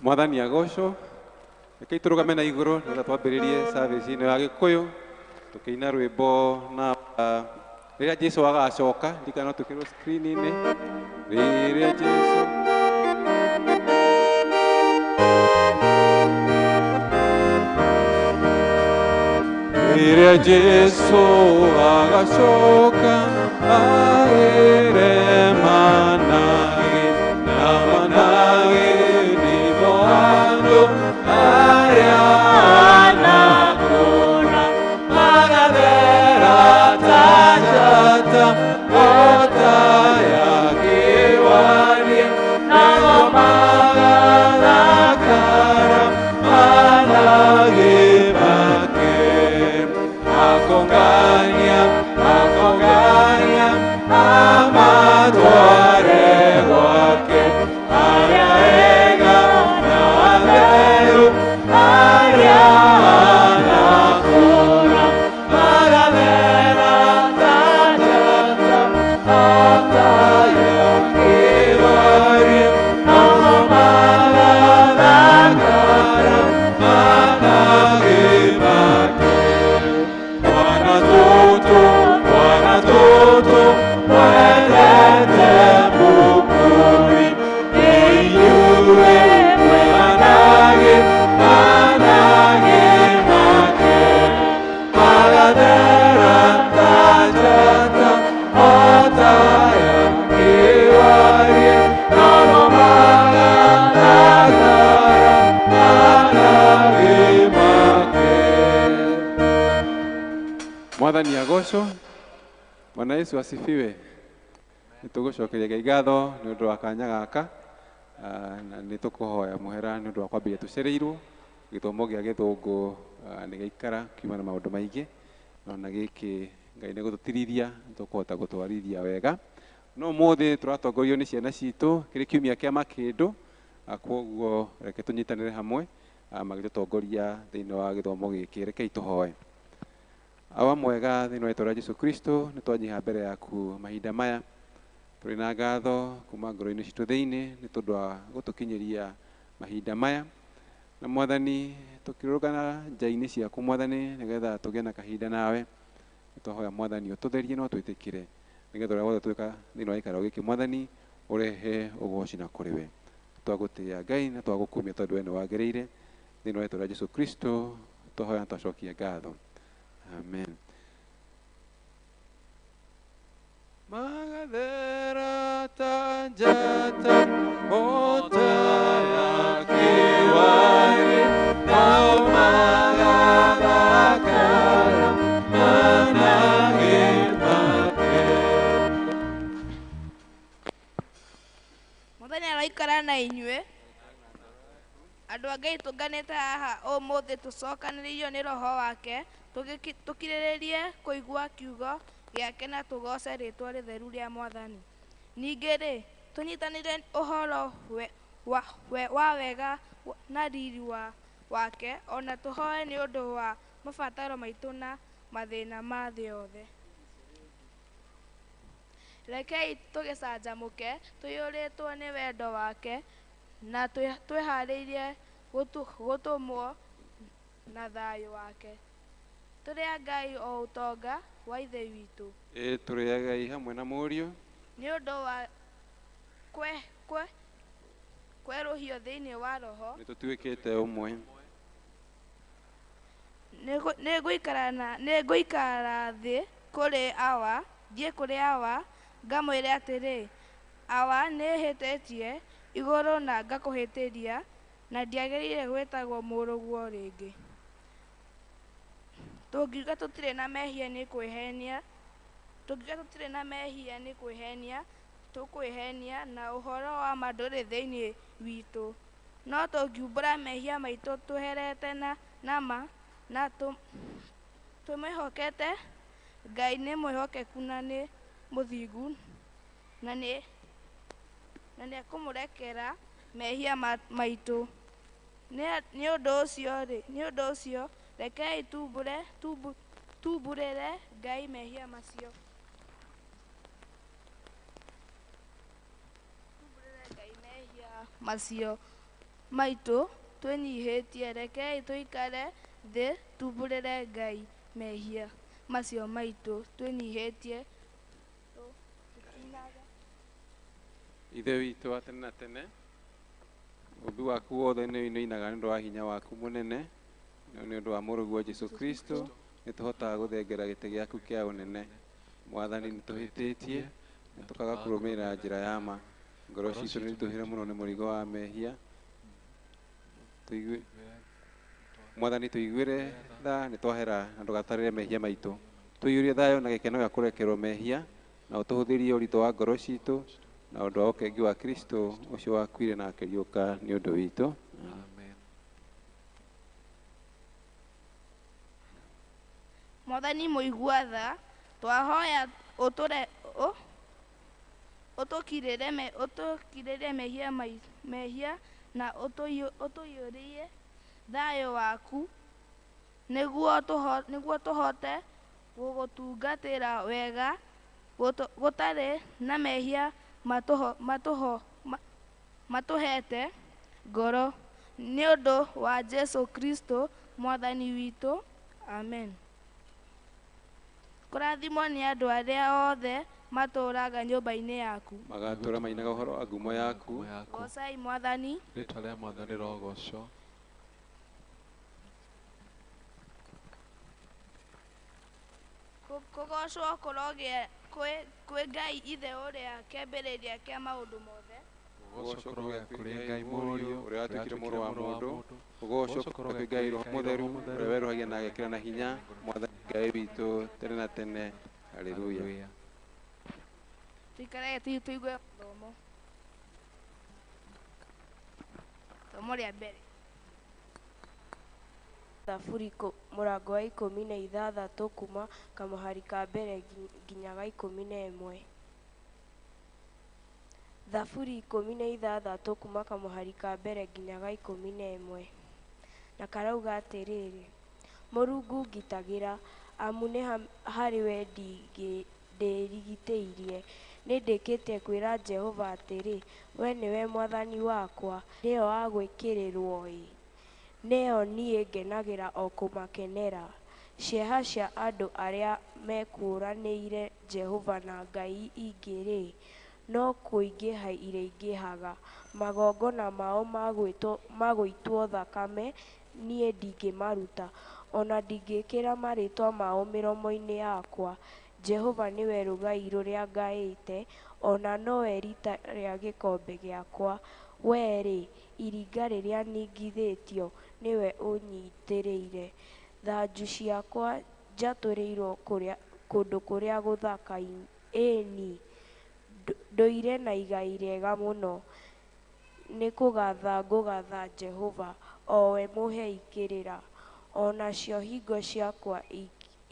Mwathani agocwo. Rekei tũrũgame na igũrũ nĩgetha twambĩrĩrie service ĩno ya Gĩkũyũ tũkĩina rwĩmbo na rĩrĩa Jesũ agacoka. Ndirikana no twĩkĩrwo screen-inĩ rĩrĩa Jesũ. Rĩrĩa Jesũ agacoka aere manage na manage nĩmo andũ arĩa anakũra magathera ta njata ota ya kĩwarie nao magathakara manage make akongania akongania amatware gwake arĩa ega na atheru arĩa anakũra magathera ta njata ota ya kĩwarie nao magathakara manage make. Bwana tutu, Bwana tutu, mwendete mukuri, inyuĩ mwĩ manage, manage make. Magathera ta njata ota ya kĩwarie, nao magathakara manage make. Mwathani agocwo. Bwana Yesu asifiwe. Nĩtũgũcokeria Ngai ngatho nĩ ũndũ wa kanya gaka, na nĩtũkũhoya mũhera nĩ ũndũ wa kwambĩrĩria tũcereirwo. Gĩthomo gĩa gĩthũngũ nĩ gĩaikara kiuma na maũndũ maingĩ, no na gĩkĩ Ngai nĩ gũtũtirithia nĩtũkũhota gũtwarithia wega. No ũmũthĩ tũratongorio nĩ ciana citũ kĩrĩ kiumia kĩa makĩndũ, kwoguo reke tũnyitanĩre hamwe magĩtũtongoria thĩinĩ wa gĩthomo gĩkĩ. Rekei tũhoe. Awa mwega thĩinĩ wa rĩtwa rĩa Jesũ Kristo, nĩ twanyiha mbere yaku mahinda maya tũrĩ na ngatho kuma ngoro-inĩ citũ thĩinĩ nĩ tondũ wa gũtũkinyĩria mahinda maya. Na Mwathani tũkĩrũgana nja-inĩ ciaku Mwathani nĩgetha tũgĩe na kahinda nawe. Nĩtwahoya Mwathani ũtũtherie na ũtwĩtĩkĩre nĩgetha ũrĩa wothe twĩka thĩinĩ wa gĩikaro gĩkĩ Mwathani ũrehe ũgoci na kũrĩ we. Twagũtĩĩa Ngai na twagũkumia tondũ we nĩ wagĩrĩire. Thĩinĩ wa rĩtwa rĩa Jesũ Kristo twahoya na twacokia ngatho. Amen. Magathera ta njata ota ya kĩwarie nao magathakara manage make. Mwathani aroikara na inyuĩ. Andũ a Ngai tũnganĩte haha ũmũthĩ tũcokanĩrĩirio nĩ Roho wake tũkirĩrĩrie kũigua kiugo gĩake na tũgoce rĩtwa rĩtheru rĩa Mwathani. Ningĩ rĩ, tũnyitanĩre ũhoro wa wega na riri wake, ona tũhoe nĩ ũndũ wa mabataro maitũ na mathĩna ma thĩ yothe. Rekei tũgĩcanjamũke tũiyũrĩtwo nĩ wendo wake na twĩharĩirie gũtũmwo na thayũ wake. Tũrĩ a Ngai o ũtonga wa Ithe witũ. Ĩ tũrĩ a Ngai hamwe na Mũriũ. Nĩ ũndũ wa kwerũhio thĩinĩ wa Roho nĩtũtuĩkĩte ũmwe. Nĩngũikara thĩ kũrĩ awa, thiĩ kũrĩ awa, ngamwĩre atĩrĩ, awa nĩhĩtĩtie igũrũ na ngakũhĩtĩria, na ndiagĩrĩire gwĩtagwo mũrũguo rĩngĩ. Tũngiuga tũtirĩ na mehia nĩ kwĩhenia, tũngiuga tũtirĩ na mehia nĩ kwĩhenia, tũkwĩhenia na ũhoro wa ma ndũrĩ thĩinĩ witũ. No tũngiumbũra mehia maitũ tũherete na ma na tũmwĩhokete, Ngai nĩ mwĩhokeku na nĩ mũthingu na nĩ nĩekũmũrekera mehia maitũ. Nĩ ũndũ ũcio rekei tumbũrĩre Ngai mehia macio. Tumbũrĩre Ngai mehia macio maitũ twĩnyihĩtie. Rekei tũikare thĩ tumbũrĩre Ngai mehia macio maitũ twĩnyihĩtie tũkinaga. Ithe witũ wa tene na tene, ũmbi waku wothe nĩ ũinainaga nĩ ũndũ wa hinya waku mũnene, na nĩ ũndũ wa mũrũguo Jesũ Kristo nĩ tũhotaga gũthengera gĩtĩ gĩaku kĩa ũnene. Mwathani, nĩ tũhĩtĩtie na tũkaga kũrũmĩrĩra njĩra ya ma. Ngoro citũ nĩ ritũhĩre mũno nĩ mũrigo wa mehia. Mwathani, tũiguĩre tha, nĩ twahera na ndũgatarĩre mehia maitũ. Tũiyũrie thayũ na gĩkeno gĩa kũrekerwo mehia, na ũtũhũthĩrie ũritũ wa ngoro citũ na ũndũ wa ũkengi wa Kristo ũcio wakuire na akĩriũka nĩ ũndũ witũ. Amen. Mwathani mũigua tha, twahoya ũtũkirĩre mehia na ũtũiyũrie thayũ waku nĩguo tũhote gũgũtungatĩra wega gũtarĩ na mehia matũhete ngoro, nĩ ũndũ wa Jesũ Kristo Mwathani witũ. Amen. Kũrathimwo nĩ andũ arĩa othe matũũraga nyũmba-inĩ yaku. Magatũũra mainaga ũhoro wa ngumo yaku. Goocai Mwathani. Rĩĩtwa rĩa Mwathani rĩrogoocwo. Kũgoocwo kũrogĩa kwĩ Ngai Ithe ũrĩa kĩambĩrĩria kĩa maũndũ mothe. Kũgoocwo kũrogĩa kũrĩ Ngai Mũriũ ũrĩa watuĩkire mũrũ wa mũndũ. Kũgoocwo kũrogĩa kwĩ Ngai Roho Mũtheru ũrĩa werũhagia na agekĩra na hinya Mwathani Ngai witũ tene na tene. Haleluya. Tuikarage tũigue mathomo. Ithomo rĩa mbere. Thaburi mũrango wa 16 kuma kamũhari ka mbere nginya ga 11. Thaburi 16 kuma kamũhari ka mbere nginya ga 11. Na karauga atĩrĩrĩ, Mũrungu ngitagĩra, amu nĩ harĩ we ndĩrigitĩirie. Nĩndĩkĩtie kwĩra Jehova atĩrĩ, we nĩwe Mwathani wakwa, nĩo a gwĩkĩrĩrwo-ĩ, nĩo niĩ ngenagĩra o kũmakenera. Cieha cia andũ arĩa mekũũranĩire Jehova na ngai ingĩ-rĩ, no kũingĩha irĩingĩhaga. Magongona mao ma gũitwo thakame niĩ ndingĩmaruta, ona ndingĩĩkĩra marĩĩtwa mao mĩromo-inĩ yakwa. Jehova nĩwe rũgai rũrĩa ngaĩte, ona nowe riita rĩa gĩkombe gĩakwa. Wee-rĩ, iringa rĩrĩa ningithĩtio, nĩwe ũnyitĩrĩire. Thanju ciakwa njatũrĩirwo kũndũ kũrĩa gũthaka, ĩĩ-ni, ndũire na igai rĩega mũno. Nĩ kũgatha ngũgatha Jehova, o we mũhei kĩrĩra. O nacio hingo ciakwa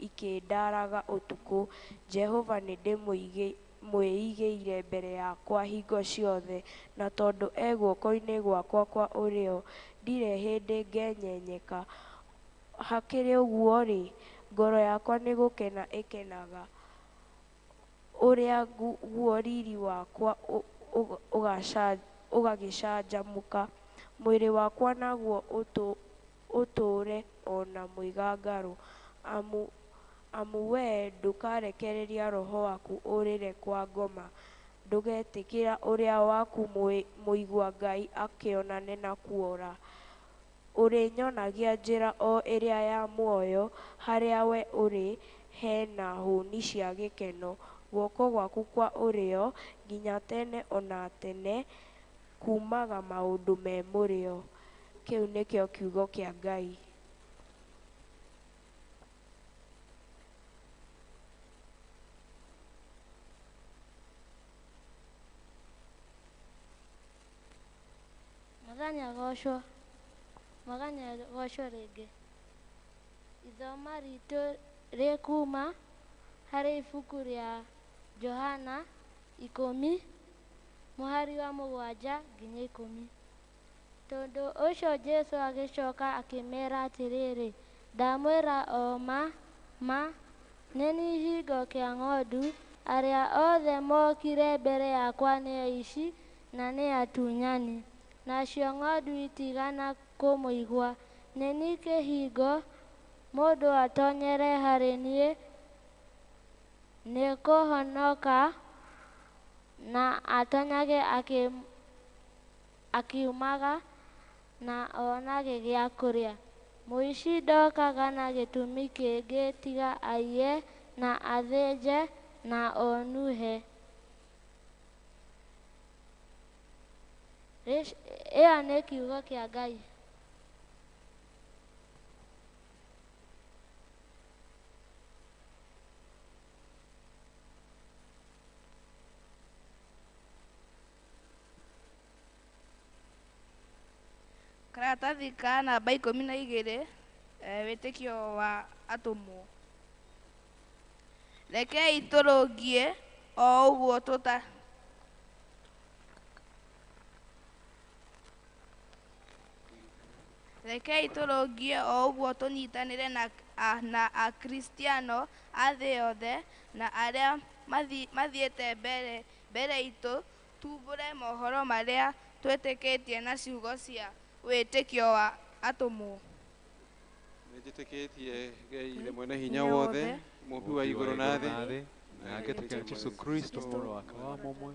ikĩndaraga ũtukũ. Jehova nĩndĩmwĩigĩire mbere yakwa hingo ciothe, na tondũ e guoko-inĩ gwakwa kwa ũrĩo, ndirĩ hĩndĩ ngenyenyeka. Hakĩrĩ ũguo-rĩ, ngoro yakwa nĩ gũkena ĩkenaga, ũrĩa guo riri wakwa ũgagĩcanjamũka, mwĩrĩ wakwa naguo ũtũũre o na mwĩgangaro. Amu wee ndũkarekereria roho waku ũrĩre kwa ngoma, ndũgetĩkĩra ũrĩa waku mũigua Ngai akĩonane na kuora. Ũrĩnyonagia njĩra o ĩrĩa ya muoyo, harĩa we ũrĩ he na hũũni cia gĩkeno, guoko gwaku kwa ũrĩo nginya tene o na tene kuumaga maũndũ me mũrĩo. Kĩu nĩkĩo kiugo kĩa Ngai. Mwathani agocwo. Mwathani agocwo rĩngĩ. Ithoma ritũ rĩkuma harĩ ibuku rĩa Johana 10 mũhari wa 7 nginya 10. Tondũ ũcio Jesũ agĩcoka akĩmera atĩrĩrĩ, ndamwĩra o ma ma, nĩ niĩ kĩhingo kĩa ng'ondu. Arĩa othe mokire mbere yakwa nĩ aici na nĩ atunyani, nacio ng'ondu itigana kũmũigua. Nĩ niĩ kĩhingo, mũndũ atonyere harĩ niĩ nĩ kũhonoka, na atonyage akiumaga na onage gĩa kũrĩa. Mũici ndokaga na gĩtũmi kĩngĩ tiga aiye na athĩnje na onuhe. Ĩyo nĩ kiugo kĩa Ngai. Karatathi ka namba 12, wĩtĩkio wa atũmwo. Rekei tũrũngie o ũguo tũta Rekei tũrũngie o ũguo tũnyitanĩre na Akristiano a thĩ yothe na arĩa mathiĩte mbere itũ, tumbũre mohoro marĩa twĩtĩkĩtie na ciugo cia wĩtĩkio wa atũmwo. Nĩnjĩtĩkĩtie Ngai Ithe mwene hinya wothe, mũmbi wa igũrũ na thĩ, na ngetĩkia Jesũ Kristo mũrũ wake wa mũmwe,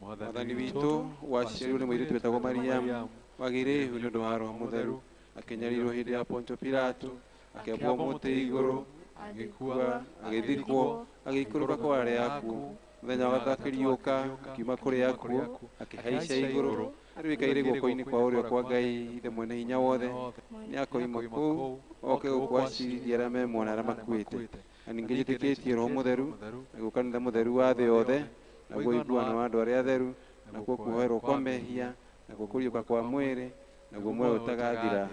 Mwathani witũ, waciarirwo nĩ mũirĩtu wetagwo Mariamu, wagĩire ihu nĩ ũndũ wa Roho Mũtheru, akĩnyarirwo hĩndĩ ya Pontio Pilato, akĩambwo mũtĩ igũrũ, agĩkua, agĩthikwo, agĩikũrũka kwa arĩa akuũ. Mũthenya wa gatatũ akĩriũka, akiuma kũrĩ akuũ, akĩhaica igũrũ, rĩu aikaire guoko-inĩ kwa ũrĩo kwa Ngai Ithe mwene hinya wothe. Nĩ akoima kũu oke gũkũ acirithie arĩa me muoyo na arĩa makuĩte. Na ningĩ njĩtĩkĩtie Roho Mũtheru, naguo kanitha mũtheru wa thĩ yothe, naguo ũiguano wa andũ arĩa atheru, nakuo kuoherwo kwa mehia, nakuo kũriũka kwa mwĩrĩ, naguo muoyo ũtagathira.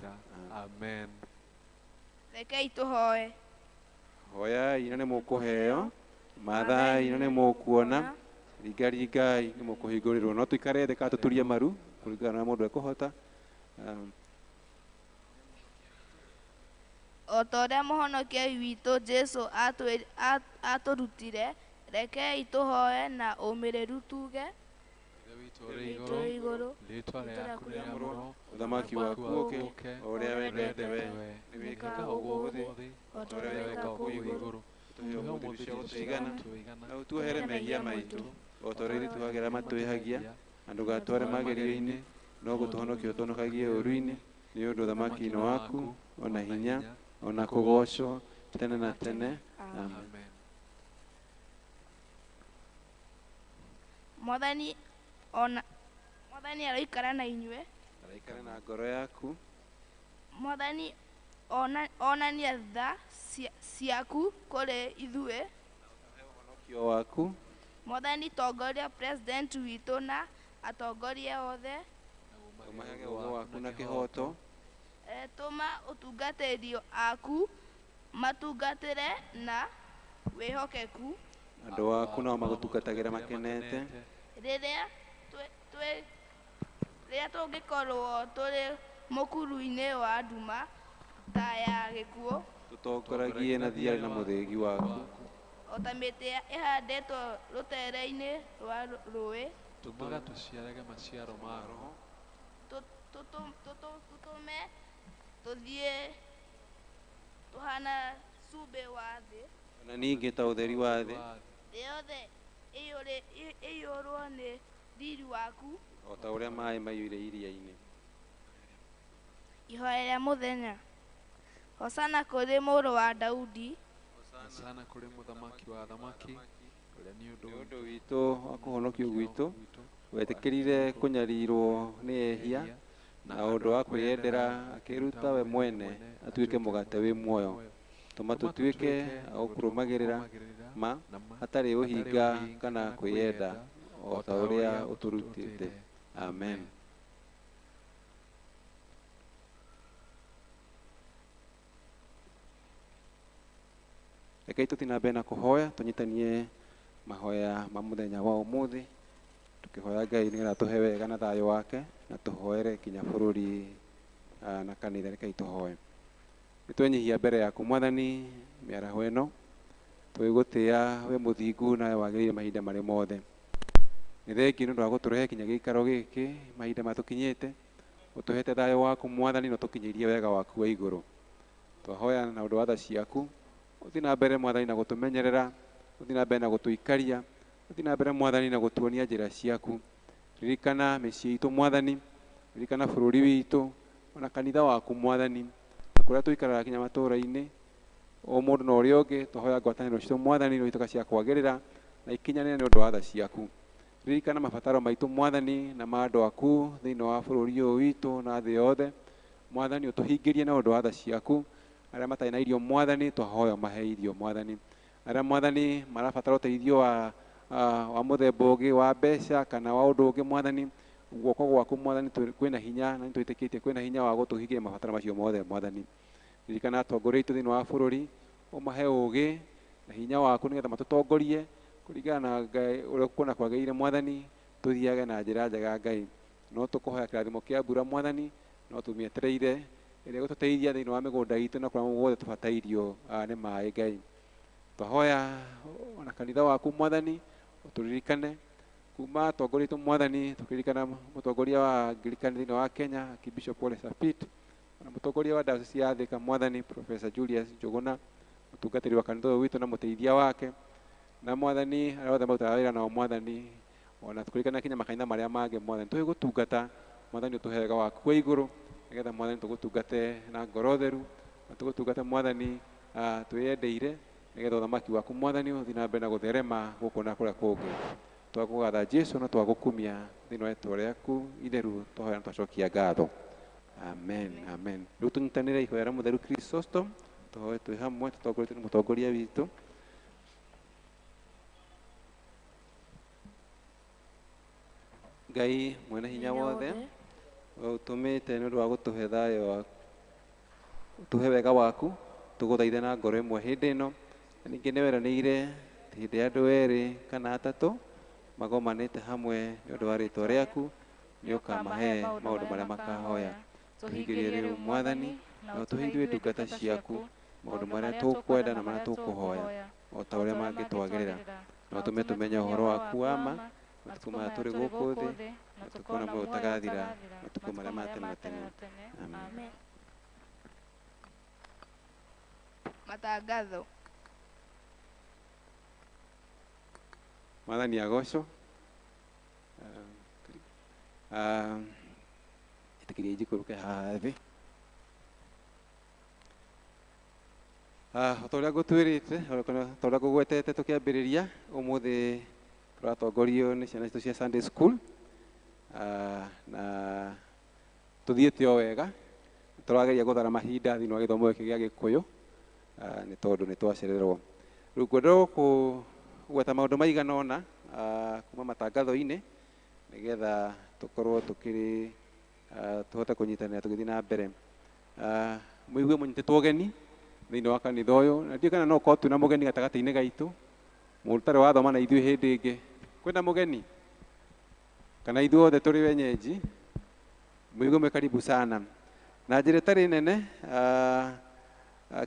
Amen. Rekei tũhoe. Hoyai na nĩ mũkũheo, mathai na nĩ mũkuona, ringaringai nĩ mũkũhingũrĩrwo. No tũikare thĩ kana tũturie maru kũringana na mũndũ ekũhota. O ta ũrĩa mũhonokia witũ Jesũ atũrutire, rekei tũhoe na ũmĩrĩru tuge: Ithe witũ ũrĩ igũrũ, rĩĩtwa rĩaku rĩamũrwo, ũthamaki waku ũũke, o ũrĩa wendete we nĩ wĩkaga gũkũ thĩ o ta ũrĩa wĩkaga kũu igũrũ. Tũhe ũmũthĩ irio cia gũtũigana, na ũtuohere mehia maitũ o ta ũrĩa ithuĩ tuohagĩra matwĩhagia, na ndũgatware magerio-inĩ, no gũtũhonokia ũtũhonokagie ũũru-inĩ, nĩ ũndũ ũthamaki nĩ waku, o na hinya, o na kũgoocwo tene na tene. Amen. Mwathani aroikara na inyuĩ, araikara na ngoro yaku. Mwathani onania tha ciaku kũrĩ ithuĩ, ũhonokio waku. Mwathani tongoria president witũ na atongoria othe, ũmahege ũũgĩ waku na kĩhooto. Tũma ũtungatĩri aku matungatĩre na wĩhokeku, andũ aku nao magũtungatagĩra makenete. Rĩrĩa tũngĩkorwo tũrĩ mũkuru-inĩ wa nduma ta ya gĩkuũ, tũtongoragie na thiarĩ na mũthĩgi waku, o ta mĩtĩ ĩhandĩtwo rũtere-inĩ rwa rũĩ, Tũmaga tũciarage maciaro ma Roho, tũtũme tũthiĩ tũhana cumbĩ wa thĩ, na ningĩ ta ũtheri wa thĩ. Thĩ yothe ĩiyũrwo nĩ riri waku, o ta ũrĩa maĩ maiyũire iria-inĩ. Ihoya rĩa mũthenya. Hosana kũrĩ mũrũ wa Daudi. Hosana kũrĩ mũthamaki wa athamaki, ũrĩa nĩ ũndũ witũ wa kũhonokio gwitũ wetĩkĩrire kũnyarirwo nĩ ehia na ũndũ wa kwĩyendera akĩĩruta we mwene atuĩke mũgate wĩ muoyo. Tũma tũtuĩke a gũkũrũmagĩrĩra ma hatarĩ ũhinga kana kwĩyenda o ta ũrĩa ũtũrutĩte. Amen. Rekei tũthiĩ na mbere na kũhoya tũnyitanie mahoya ma mũthenya wa ũmũthĩ tũkĩhoya Ngai nĩgetha atũhe wega na thayũ wake na tũhoere nginya bũrũri na kanitha. Rekei tũhoe. Nĩtwenyihia mbere yaku Mwathani mĩaraho ĩno, tũgĩgũtĩa we mũthingu nawe wagĩrĩire mahinda marĩ mothe. Nĩ thengiũ nĩ ũndũ wa gũtũrehe nginya gĩikaro gĩkĩ mahinda maya tũkinyĩte, ũtũhete thayũ waku Mwathani na ũtũkinyĩirie wega waku wa igũrũ. Twahoya na ũndũ wa tha ciaku, ũthiĩ na mbere Mwathani na gũtũmenyerera, ũthiĩ na mbere na gũtũikaria, ũthiĩ na mbere Mwathani na gũtuonia njĩra ciaku. Ririkana mĩciĩ itũ Mwathani, ririkana bũrũri witũ ona kanitha waku Mwathani, na kũrĩa tũikaraga nginya matũũra-inĩ, o mũndũ na ũrĩa ũngĩ. Twahoya ngwatanĩro citũ Mwathani no ituĩka cia kwagĩrĩra na ikinyanĩre nĩ ũndũ wa tha ciaku. Ririkana mabataro maitũ Mwathani na ma andũ aku thĩinĩ wa bũrũri ũyũ witũ na thĩ yothe. Mwathani ũtũhingĩrie na ũndũ wa tha ciaku. Arĩa matarĩ na irio Mwathani twahoya mahe irio Mwathani. Arĩa Mwathani marabatara ũteithio wa mũthemba ũngĩ wa mbeca kana wa ũndũ ũngĩ Mwathani, guoko gwaku Mwathani kwĩna hinya na nĩtwĩtĩkĩtie kwĩna hinya wa gũtũhingĩria mabataro macio mothe Mwathani. Ririkana atongoria aitũ thĩinĩ wa bũrũri, ũmahe ũũgĩ na hinya waku nĩgetha matũtongorie kũringana na Ngai ũrĩa ũkuona kwagĩrĩire Mwathani, tũthiage na njĩra njega Ngai. No tũkũhoya kĩrathimo kĩa mbura Mwathani, no tũmĩetereire ĩrĩa ĩgũtũteithia thĩinĩ wa mĩgũnda itũ na kũrĩa guothe tũbatairio nĩ maĩ Ngai. Twahoya ona kanitha waku Mwathani ũtũririkane kuma atongoria aitũ Mwathani, tũkĩririkana mũtongoria wa Anglikani thĩinĩ wa Kenya Archbishop Ole Sapit, na mũtongoria wa Diocese ya Thika Mwathani Professor Julius Njuguna, mũtungatĩri wa kanitha ũyũ witũ na mũteithia wake, na Mwathani arĩa othe marutaga wĩra nao Mwathani, ona tũkĩririkana kinya makanitha marĩa mangĩ Mwathani tũgĩgũtungata Mwathani ũtũhe wega waku wa igũrũ nĩgetha Mwathani tũgũtungate na ngoro theru na tũgũtungate Mwathani twĩyendeire nĩgetha ũthamaki waku Mwathani ũthiĩ na mbere na gũtherema gũkũ na kũrĩa kũngĩ. Twagũgatha Jesũ na twagũkumia thĩinĩ wa rĩĩtwa rĩaku itheru, twahoya na twacokia ngatho. Amen, amen. Rĩu tũnyitanĩre ihoya rĩa mũtheru Chrysostom, tũhoe twĩ hamwe tũtongoretio nĩ mũtongoria witũ. Ngai mwene hinya wothe, we ũtũmĩte nĩ ũndũ wa gũtũhe thayũ waku, ũtũhe wega waku, tũgũthaithe na ngoro ĩmwe hĩndĩ ĩno. Na ningĩ nĩ weranĩire hĩndĩ ya andũ erĩ kana atatũ magomanĩte hamwe nĩ ũndũ wa rĩĩtwa rĩaku, nĩ ũkamahe maũndũ marĩa makahoya. Tũhingĩrie rĩu Mwathani na ũtũhe ithuĩ ndungata ciaku maũndũ marĩa tũkwenda na marĩa tũkũhoya o ta ũrĩa mangĩtwagĩrĩra, na ũtũme tũmenye ũhoro waku wa ma matukũ maya tũrĩ gũkũ thĩ, na tũkona muoyo ũtagathira matukũ marĩa ma tene na tene. Amen. Matangatho. Mwathani agocwo. Ĩtĩkĩria njikũrũke haha thĩ. O ta ũrĩa ngũtwĩrĩte, ta ũrĩa ngũgwetete tũkĩambĩrĩria, ũmũthĩ tũratongorio nĩ ciana citũ cia Sunday school, na tũthiĩte o wega. Tũrageria gũthara mahinda thĩinĩ wa gĩthomo gĩkĩ gĩa Gĩkũyũ, nĩ tondũ nĩ twacererwo. Rĩu ngwenda kũgweta maũndũ maigana ũna kuma matangatho-inĩ nĩgetha tũkorwo tũkĩrĩ tũhote kũnyitanĩra tũgĩthiĩ na mbere. Mũigue mũnyitĩtwo ũgeni thĩinĩ wa kanitha ũyũ, na ndiũĩ kana no ũkorwo twĩna mũgeni gatagatĩ-inĩ gaitũ, mũndũ ũtarĩ wathoma na ithuĩ hĩndĩ ĩngĩ. Kwĩna mũgeni kana ithuĩ othe tũrĩ wenyeji? Mũigue mwĩ karibu sana. Na njĩra ĩtarĩ nene,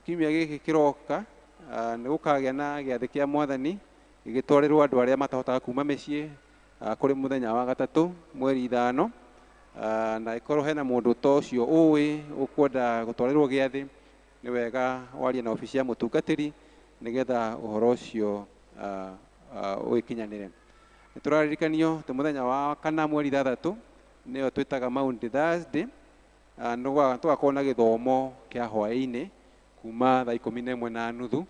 kiumia gĩkĩ kĩroka nĩ gũkagĩa na gĩathĩ kĩa Mwathani gĩgĩtwarĩrwo andũ arĩa matahotaga kuma mĩciĩ kũrĩ mũthenya wa gatatũ mweri 5, na ĩkorwo hena mũndũ ta ũcio ũĩ ũkwenda gũtwarĩrwo gĩathĩ, nĩ wega warie na obici ya mũtungatĩri nĩgetha ũhoro ũcio ũgĩkinyanĩre. Nĩ tũraririkanio atĩ mũthenya wa kana mweri 6 nĩyo twĩtaga Maundy Thursday, Tũgakorwo na gĩthomo kĩa hwaĩ-inĩ kuma thaa 11:30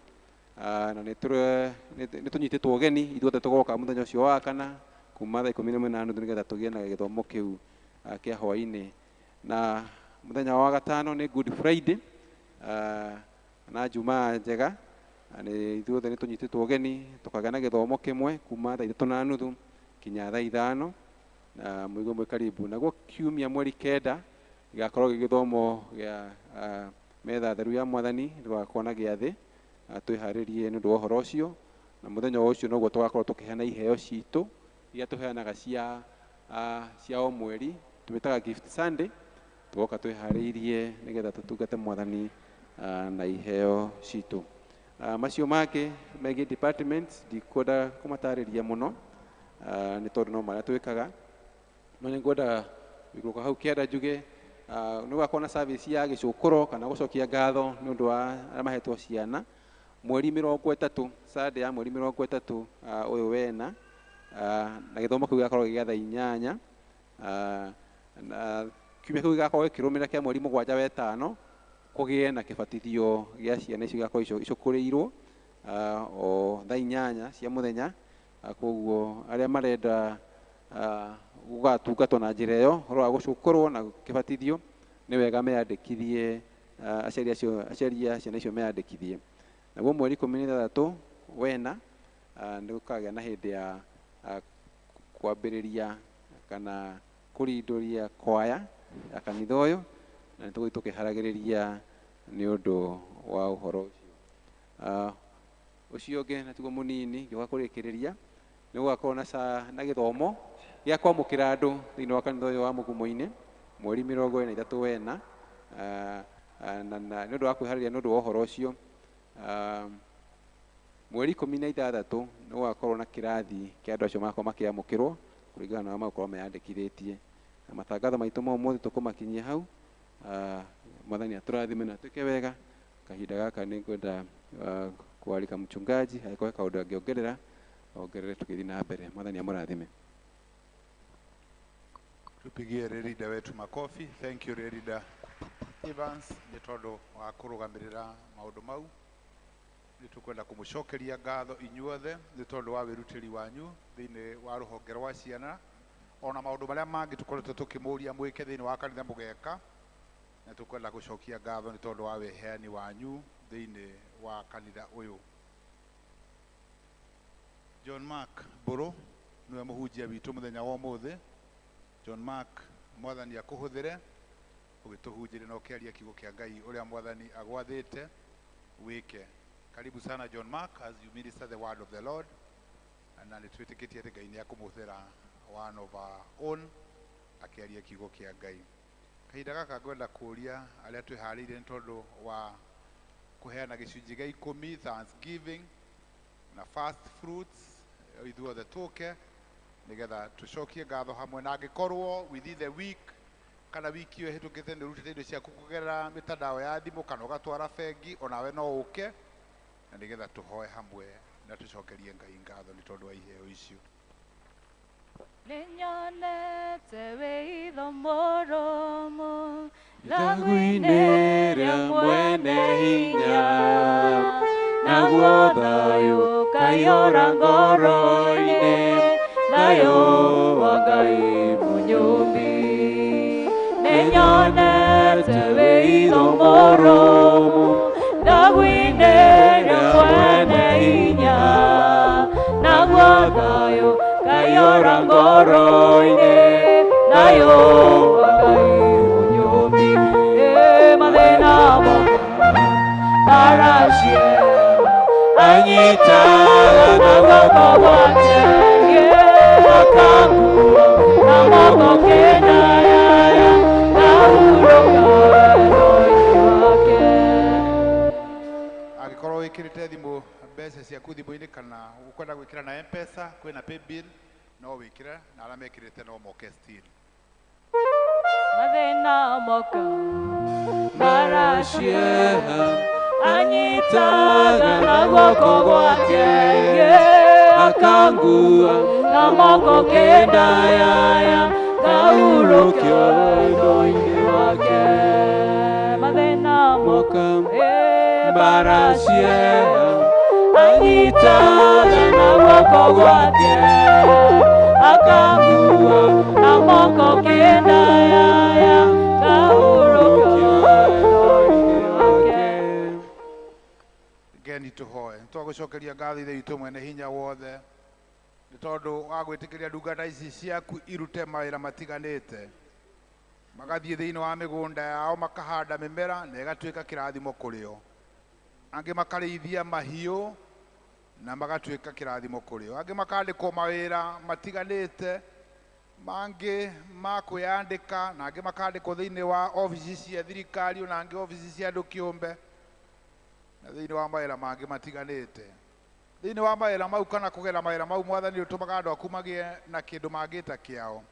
na nĩ tũnyitĩtwo ũgeni ithuothe tũgoka mũthenya ũcio wa kana kuma thaa 11:30 nĩgetha tũgĩe na gĩthomo kĩu kĩa hwaĩ-inĩ. Na mũthenya wa gatano nĩ Good Friday na Jumaa njega, nĩ ithuothe nĩ tũnyitĩtwo ũgeni tũkagĩa na gĩthomo kĩmwe kuma thaa 3:30 kinya thaa 5 na mũigue mwĩ karibu. Naguo kiumia mweri 9 gĩgakorwo gĩ gĩthomo gĩa metha theru ya mwathani, tũgakorwo na gĩathĩ twĩharĩrie nĩ ũndũ wa ũhoro ũcio. Na mũthenya ũcio noguo tũgakorwo tũkĩheana iheo citũ iria tũheanaga cia o mweri, tũmĩtaga Gift Sunday. Tũgoka twĩharĩirie nĩgetha tũtungate mwathani na iheo citũ. Macio mangĩ megiĩ departments ndikwenda kũmatarĩria mũno nĩ tondũ no marĩa twĩkaga, no nĩ ngwenda gũikũrũka hau kĩanda njuge nĩ gũgakorwo na service ya gĩcũkũro kana gũcokia ngatho nĩ ũndũ wa arĩa mahetwo ciana mweri 30, Sunday ya mweri 30 ũyũ wena, na gĩthomo kĩu gĩgakorwo gĩ gĩa thaa 8 na kiumia kĩu gĩgakorwo gĩkĩrũmĩrĩra kĩa mweri 7 wetano kũgĩe na kĩbatithio gĩa ciana icio gĩgakorwo icũkũrĩirwo o thaa 8 cia mũthenya. Koguo arĩa marenda gũgatungatwo na njĩra ĩyo ũhoro wa gũcũkũrwo na kĩbatithio nĩ wega meyandĩkithie, aciari a ciana icio meyandĩkithie. Naguo mweri 16 wena nĩ gũkagĩa na hĩndĩ ya kwambĩrĩria kana kũrindũria kwaya ya kanitha ũyũ, na nĩ tũgũthiĩ tũkĩharagĩrĩria nĩ ũndũ wa ũhoro ũcio. Ũcio ũngĩ na tiguo mũnini ngĩũka kũrĩkĩrĩria nĩ gũgakorwo na gĩthomo gĩa kwamũkĩra andũ thĩinĩ wa kanitha ũyũ wa Mũgumo-inĩ mweri 23 wena, na nĩ ũndũ wa kwĩharĩria nĩ ũndũ wa ũhoro ũcio. Mweri 16 nĩ gũgakorwo na kĩrathi kĩa andũ acio magakorwo makĩamũkĩrwo kũringana na arĩa magũkorwo meyandĩkithĩtie. Na matangatho maitũ ma ũmũthĩ tũkũmakinyia hau. Mwathani atũrathime na atwĩke wega. Kahinda gaka nĩ ngwenda kwarika mchungaji angĩkorwo he kaũndũ angĩongerera ongerere tũgĩthiĩ na mbere. Mwathani amũrathime. Tupigie Rerida wetu makofi. Thank you Rerida Evans nĩ tondũ wa kũrũgamĩrĩra maũndũ mau. Nĩ tũkwenda kũmũcokeria ngatho inyuothe nĩ tondũ wa wĩrutĩri wanyu thĩinĩ wa rũhonge rwa ciana ona maũndũ marĩa mangĩ tũkoretwo tũkĩmũria mwĩke thĩinĩ wa kanitha mũgeka, na tũkwenda gũcokia ngatho nĩ tondũ wa wĩheani wanyu thĩinĩ wa kanitha ũyũ. John Mark Mbũrũ nĩwe mũhunjia witũ mũthenya wa ũmũthĩ. John Mark, mwathani akũhũthĩre ũgĩtũhunjĩria na ũkĩaria kiugo kĩa Ngai ũrĩa mwathani agwathĩte wĩke. Karibu sana John Mark as you minister the word of the Lord, na nĩ twĩtĩkĩtie atĩ Ngai nĩ akũmũhũthĩra one of our own akĩaria kiugo kĩa Ngai. Kahinda gaka ngwenda kũũria arĩa twĩharĩirie nĩ tondũ wa kũheana gĩcunjĩ gĩa 10 Thanksgiving na first fruits, ithuothe tũke nĩgetha tũcokie ngatho hamwe, na angĩkorwo within the week kana wiki ĩyo ĩhĩtũkĩte nĩ ũrutĩte indo ciaku kũgerera mĩtandao ya thimũ kana ũgatwara bengi, onawe no ũke na nĩgetha tũhoe hamwe na tũcokerie Ngai ngatho nĩ tondũ wa iheo icio. Nĩnyonete wĩitho mũrũmu ragu-inĩ rĩa mwene hinya, naguo thayũ ũkaiyũra ngoro-inĩ, thayũ wa Ngai mũnyũmbi. Nĩnyonete wĩitho mũrũmu ragu-inĩ rĩa mwene hinya, naguo thayũ ũkaiyũra ngoro-inĩ, thayũ wa Ngai mũnyũmbi. Mathĩna moka maraciera anyitaga na guoko gwake akangua na moko kenda yaya ngahurũka wendo-inĩ wake. Angĩkorwo wĩkĩrĩte thimũ mbeca ciaku thimũ-inĩ kana ũkwenda gwĩkĩra na M-Pesa, kwĩna paybill no wĩkĩre, na arĩa mekĩrĩte no moke still. Mathĩna moka maracieha anyitaga na guoko gwake akangua na moko kenda yaya ngahurũka wendo-inĩ wake. Akahurũka mbara cieha anyitaga na guoko gwake akangua na moko kenda yaya ngahurũkia wake. Ngeni tuhoe twagũcokeria ngatho Ithe witũ mwene hinya wothe nĩ tondũ wa gwĩtĩkĩria ndungata ici ciaku irute mawĩra matiganĩte magathiĩ thĩinĩ wa mĩgũnda yao makahanda mĩmera na ĩgatuĩka kĩrathimo kũrĩ o angĩ makarĩithia mahiũ na magatuĩka kĩrathimo kũrĩ o angĩ makandĩkwo mawĩra matiganĩte mangĩ ma kwĩyandĩka na angĩ makandĩkwo thĩinĩ wa obici cia thirikari ona angĩ obici cia andũ kĩũmbe na thĩinĩ wa mawĩra mangĩ matiganĩte thĩinĩ wa mawĩra mau kana kũgera mawĩra mau mwathani ũtũmaga andũ aku magĩe na kĩndũ mangĩta kĩao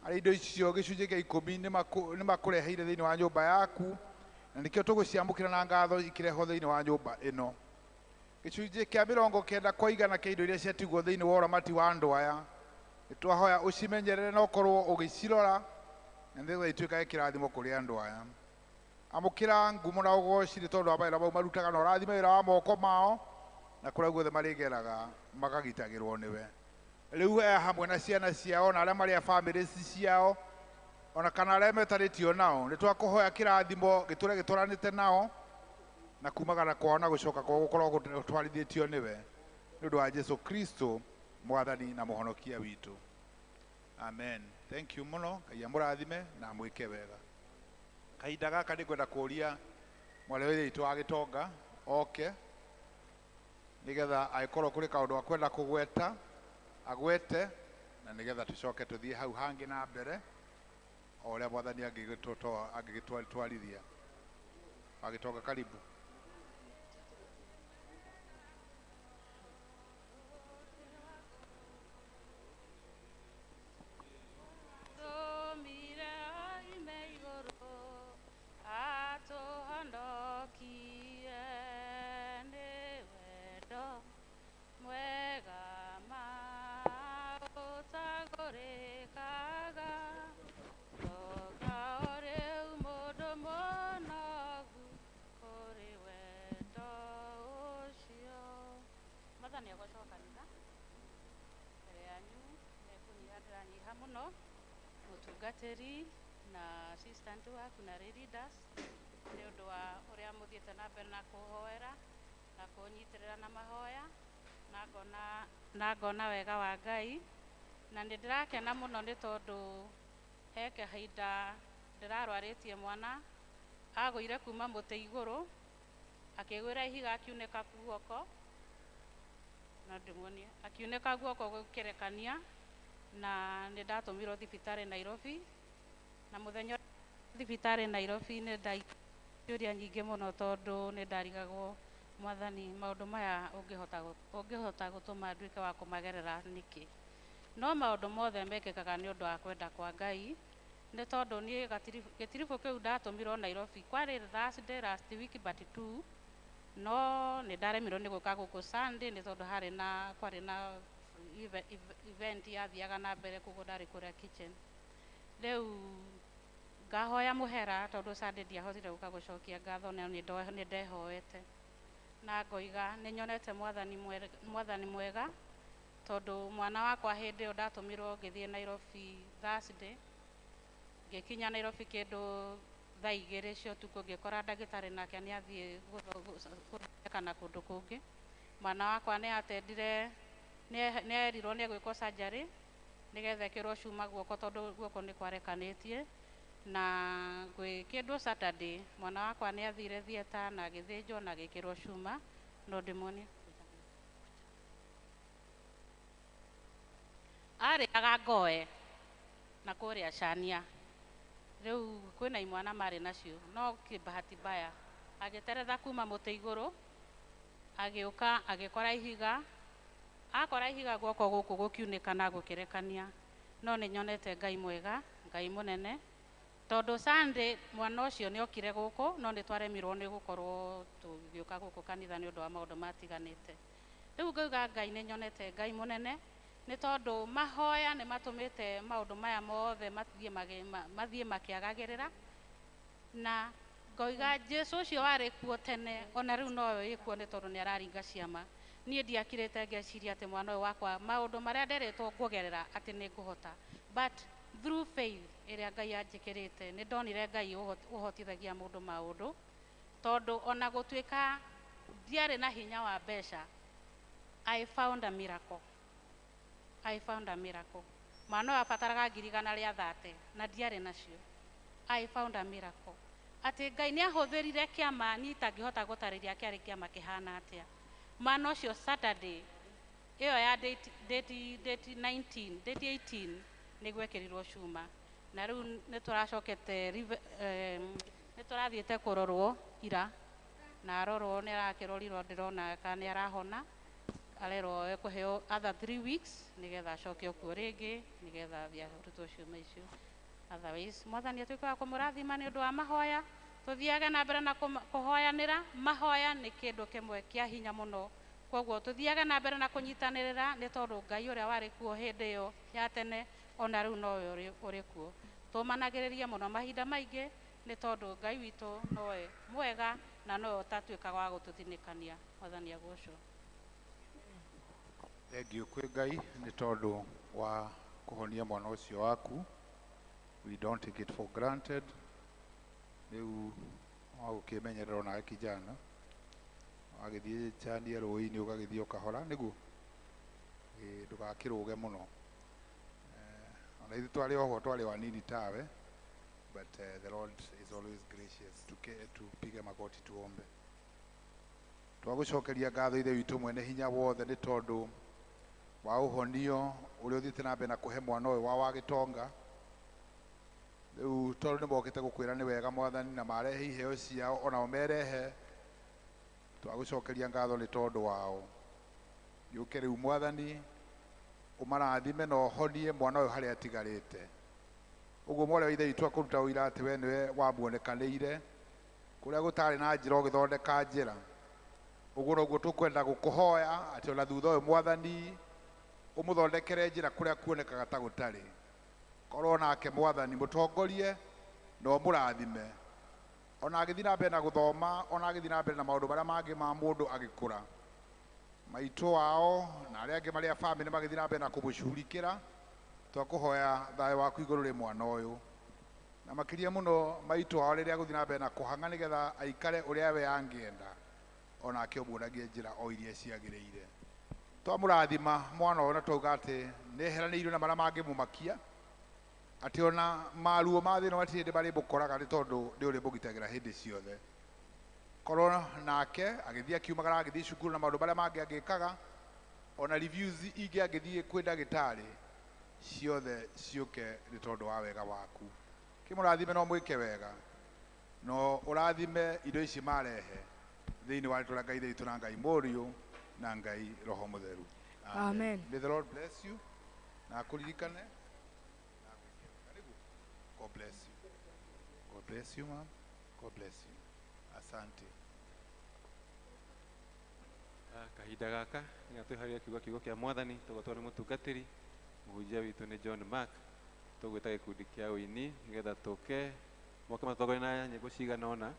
arĩ indo icio gĩcunjĩ kĩa ikũmi nĩ makũreheire thĩinĩ wa nyũmba yaku na nĩkĩo tũgũciamũkĩra na ngatho ikĩrehwo thĩinĩ wa nyũmba ĩno gĩcunjĩ kĩa 90 kwa igana kĩa indo iria ciatigwo thĩinĩ wa ũramati wa andũ aya nĩ twahoya ũcimenyerere na ũkorwo ũgĩcirora na nĩgetha ituĩkage kĩrathimo kũrĩ andũ aya amũkĩra ngumo na ũgoci nĩ tondũ wa mawĩra mau marutaga na ũrathime wĩra wa moko mao na kũrĩa guothe marĩgeraga makagitagĩrwo nĩwe rĩu aya hamwe na ciana ciao na arĩa marĩ a bamĩrĩ ciao ona kana arĩa metanĩtio nao nĩ twakũhoya kĩrathimo gĩtũre gĩtwaranĩte nao na kumagara kwao na gũcoka kwao gũkorwo gũtwarithĩtio nĩwe nĩ ũndũ wa Jesu Kristo mwathani na mũhonokia witũ. Amen. Thank you mũno. Ngai amũrathime na amwĩke wega. Kahinda gaka nĩngwenda kũria mwarĩ wa ithe witũ wa Gĩtonga oke nĩgetha angĩkorwo kũrĩ kaũndũ akwenda kũgweta agwete na nĩgetha tũcoke tũthiĩ hau hangĩ na mbere o ũrĩa mwathani angĩgĩtwarithia. Wa Gĩtonga, karibu. Mũtungatĩri na assistant waku na leaders nĩ ũndũ wa ũrĩa mũthiĩte na mbere na kũhoera na kũnyitĩrĩra na mahoya na ngona wega wa Ngai na nĩ ndĩrakena mũno nĩ tondũ he kahinda ndĩrarwarĩtie mwana agũire kuma mũtĩ igũrũ akĩgwĩra ihiga akiunĩka guoko no ndĩmuonie akiunĩka guoko gũkĩrekania na nĩ ndatũmirwo thibitarĩ Nairobi na mũthenya thibitarĩ Nairobi nĩ ndaciũria nyingĩ mũno tondũ nĩ ndarigagwo mwathani maũndũ maya ũngĩhota gũtũma nduĩke wa kũmagerera nĩkĩ no maũndũ mothe mekĩkaga nĩ ũndũ wa kwenda kwa Ngai nĩ tondũ niĩ gĩtiribũ kĩu ndatũmirwo Nairobi kwarĩ Thursday last week but two no nĩ ndaremirwo nĩ gũka gũkũ Sunday nĩ tondũ kwarĩ na event yathiaga na mbere koguo ndarĩ kũrĩa kitchen rĩu ngahoya mũhera tondũ Sunday ndiahotire gũka gũcokia ngatho no nĩ ndehoete na ngoiga nĩ nyonete mwathani mwega tondũ mwana wakwa hĩndĩ ĩyo ndatũmirwo ngĩthiĩ Nairobi Thursday ngĩkinya Nairobi kĩndũ thaa 2 cia ũtukũ ngĩkora ndagĩtarĩ nake nĩ athiĩ gũthondekana kũndũ kũngĩ mwana wakwa nĩ atendire nĩ erirwo nĩ egwĩkwo surgery nĩgetha ĩkĩrwo cuma guoko tondũ guoko nĩ kwarekanĩtie na gwĩ kĩndũ Saturday mwana wakwa nĩ athire theatre na agĩthĩnjwo na agĩkĩrwo cuma no ndĩmuonie arĩaga ngoe na kũrĩa cania rĩu kwĩna imwana marĩ nacio no kĩbahati mbaya agĩteretha kuma mũtĩ igũrũ agĩũka agĩkora ihiga akora ihiga guoko gũkũ gũkiunĩka na gũkĩrekania no nĩ nyonete Ngai mwega Ngai mũnene tondũ Sunday mwana ũcio nĩ okire gũkũ no nĩ twaremirwo nĩ gũkorwo tũgĩũka gũkũ kanitha nĩ ũndũ wa maũndũ matiganĩte rĩu ngauga Ngai nĩ nyonete Ngai mũnene nĩ tondũ mahoya nĩ matũmĩte maũndũ maya mothe mathiĩ makĩagagĩrĩra na Ngoiga Jesu ũcio warĩ kuo tene ona rĩu nowe wĩ kuo nĩ tondũ nĩ araringa ciama. Niĩ ndiakirĩte ngeciria atĩ mwana ũyũ wakwa maũndũ marĩa nderetwo nguogerera atĩ nĩ ngũhota, but through faith ĩrĩa Ngai anjĩkĩrĩte nĩ ndonire Ngai ũhotithagia mũndũ maũndũ, tondũ ona gũtuĩka ndiarĩ na hinya wa mbeca, I found a miracle. I found a miracle. Mwana ũyũ abataraga 130,000 na ndiarĩ nacio. I found a miracle. Atĩ Ngai nĩ ahũthĩrire kĩama niĩ itangĩhota gũtarĩria kĩarĩ kĩama kĩhana atĩa. Mwana ũcio Saturday ĩyo ya date 19, date 18 nĩ gwekĩrirwo cuma, na rĩu nĩ tũracokete nĩ tũrathiĩte kũrorwo ira, na arorwo nĩ arakĩrorirwo ndĩrona kana nĩ arahona, arerwo ekũheo other 3 weeks nĩgetha acoke kuo rĩngĩ nĩgetha athiĩ arutwo ciuma icio. Otherwise Mwathani atuĩke wa kũmũrathima nĩ ũndũ wa mahoya. Tũthiage na mbere na kũhoyanĩra. Mahoya nĩ kĩndũ kĩmwe kĩa hinya mũno, koguo tũthiage na mbere na kũnyitanĩrĩra nĩ tondũ Ngai ũrĩa warĩ kuo hĩndĩ ĩyo ya tene ona rĩu nowe ũrĩ kuo. Tũmanagĩrĩrie mũno mahinda maingĩ nĩ tondũ Ngai witũ nowe mwega na nowe ũtatuĩkaga wa gũtũthinĩkania. Mwathani agocwo. Thengiũ kwĩ Ngai nĩ tondũ wa kũhonia mwana ũcio waku. We don't take it for granted. Rĩu wagũkĩmenyerera onawe kijana, wagĩthiĩ chania rũĩ-inĩ ũgagĩthiĩ o kahora nĩguo ndũgakĩrũge mũno. Ona ithuĩ twarĩ oho twarĩ o anini tawe, but the Lord is always gracious. Tupige magoti tuombe. Twagũcokeria ngatho Ithe witũ mwene hinya wothe nĩ tondũ wa ũhonio ũrĩa ũthiĩte na mbere na kũhe mwana ũyũ wa Wagĩtonga. Rĩu tondũ nĩ mokĩte gũkwĩra nĩ wega Mwathani, na marehe iheo ciao onao merehe, twagũcokeria ngatho nĩ tondũ wao. Gĩũke rĩu Mwathani ũmarathime na ũhonie mwana ũyũ harĩa atigarĩte. Ũguo mwarĩ wa Ithe witũ akũruta ũira atĩ we nĩwe wamuonekanĩire kũrĩa gũtarĩ na njĩra ũgĩthondeka njĩra. Ũguo noguo tũkwenda gũkũhoya atĩ ona thutha ũyũ Mwathani ũmũthondekere njĩra kũrĩa kuonekaga ta gũtarĩ. Korwo nake Mwathani mũtongorie na ũmũrathime ona agĩthiĩ na mbere na gũthoma, ona agĩthiĩ na mbere na maũndũ marĩa mangĩ ma mũndũ agĩkũra. Maitũ wao na arĩa angĩ marĩa bamĩrĩ magĩthiĩ na mbere na kũmũcurikĩra, twakũhoya thayũ waku igũrũ rĩ mwana ũyũ, na makĩria mũno maitũ wao rĩrĩa agũthiĩ na mbere na kũhang'a nĩgetha aikare ũrĩa we angĩenda, onake ũmuonagie njĩra o iria ciagĩrĩire. Twamũrathima mwana ũyũ na twauga atĩ nĩeheranĩirio na marĩa mangĩmũmakia, atĩ ona maruo ma thĩna matirĩ hĩndĩ marĩmũkoraga nĩ tondũ nĩ ũrĩmũgitagĩra hĩndĩ ciothe. Korwo nake agĩthiĩ akiumagara agĩthiĩ cukuru na maũndũ marĩa mangĩ angĩkaga, ona reviews ingĩ angĩthiĩ kwĩ ndagĩtarĩ ciothe ciũke nĩ tondũ wa wega waku. Kĩmũrathime no mwĩke wega, no ũrathime indo ici marehe thĩinĩ wa rĩtwa rĩa Ngai Ithe witũ na Ngai Mũriũ na Ngai Roho Mũtheru. Amen. May the Lord bless you na akũririkane. God bless you. God bless you, ma'am. God bless you. Asante. Kahinda gaka nĩ twĩharĩria kiugo kiugo kĩa Mwathani tũgwatwo nĩ mũtungatĩri mũhunjia witũ nĩ John Mark. Tũgwĩta gĩkundi kĩa ũini nĩgetha tũke moke matũtongorie na nyĩmbo cigana ũna,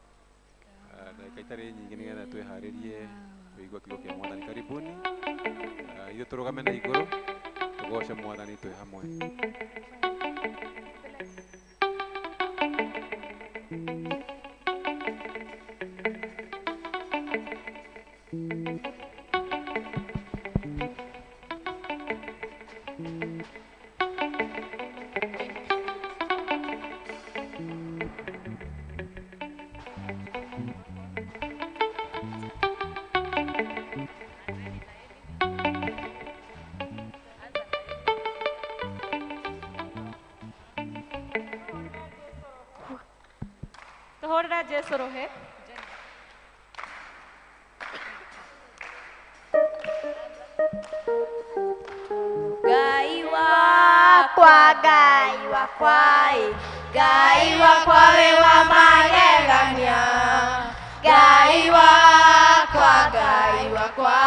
ndagĩka itarĩ nyingĩ nĩgetha twĩharĩrie kũigua kiugo kĩa Mwathani. Karibuni. Ithuĩ tũrũgame na igũrũ tũgoce Mwathani twĩ hamwe. Tuhurire Jesu ruhi. Ngai wakwa, Ngai wakwa, Ngai wakwa wĩ wa magegania. Ngai wakwa, Ngai wakwa,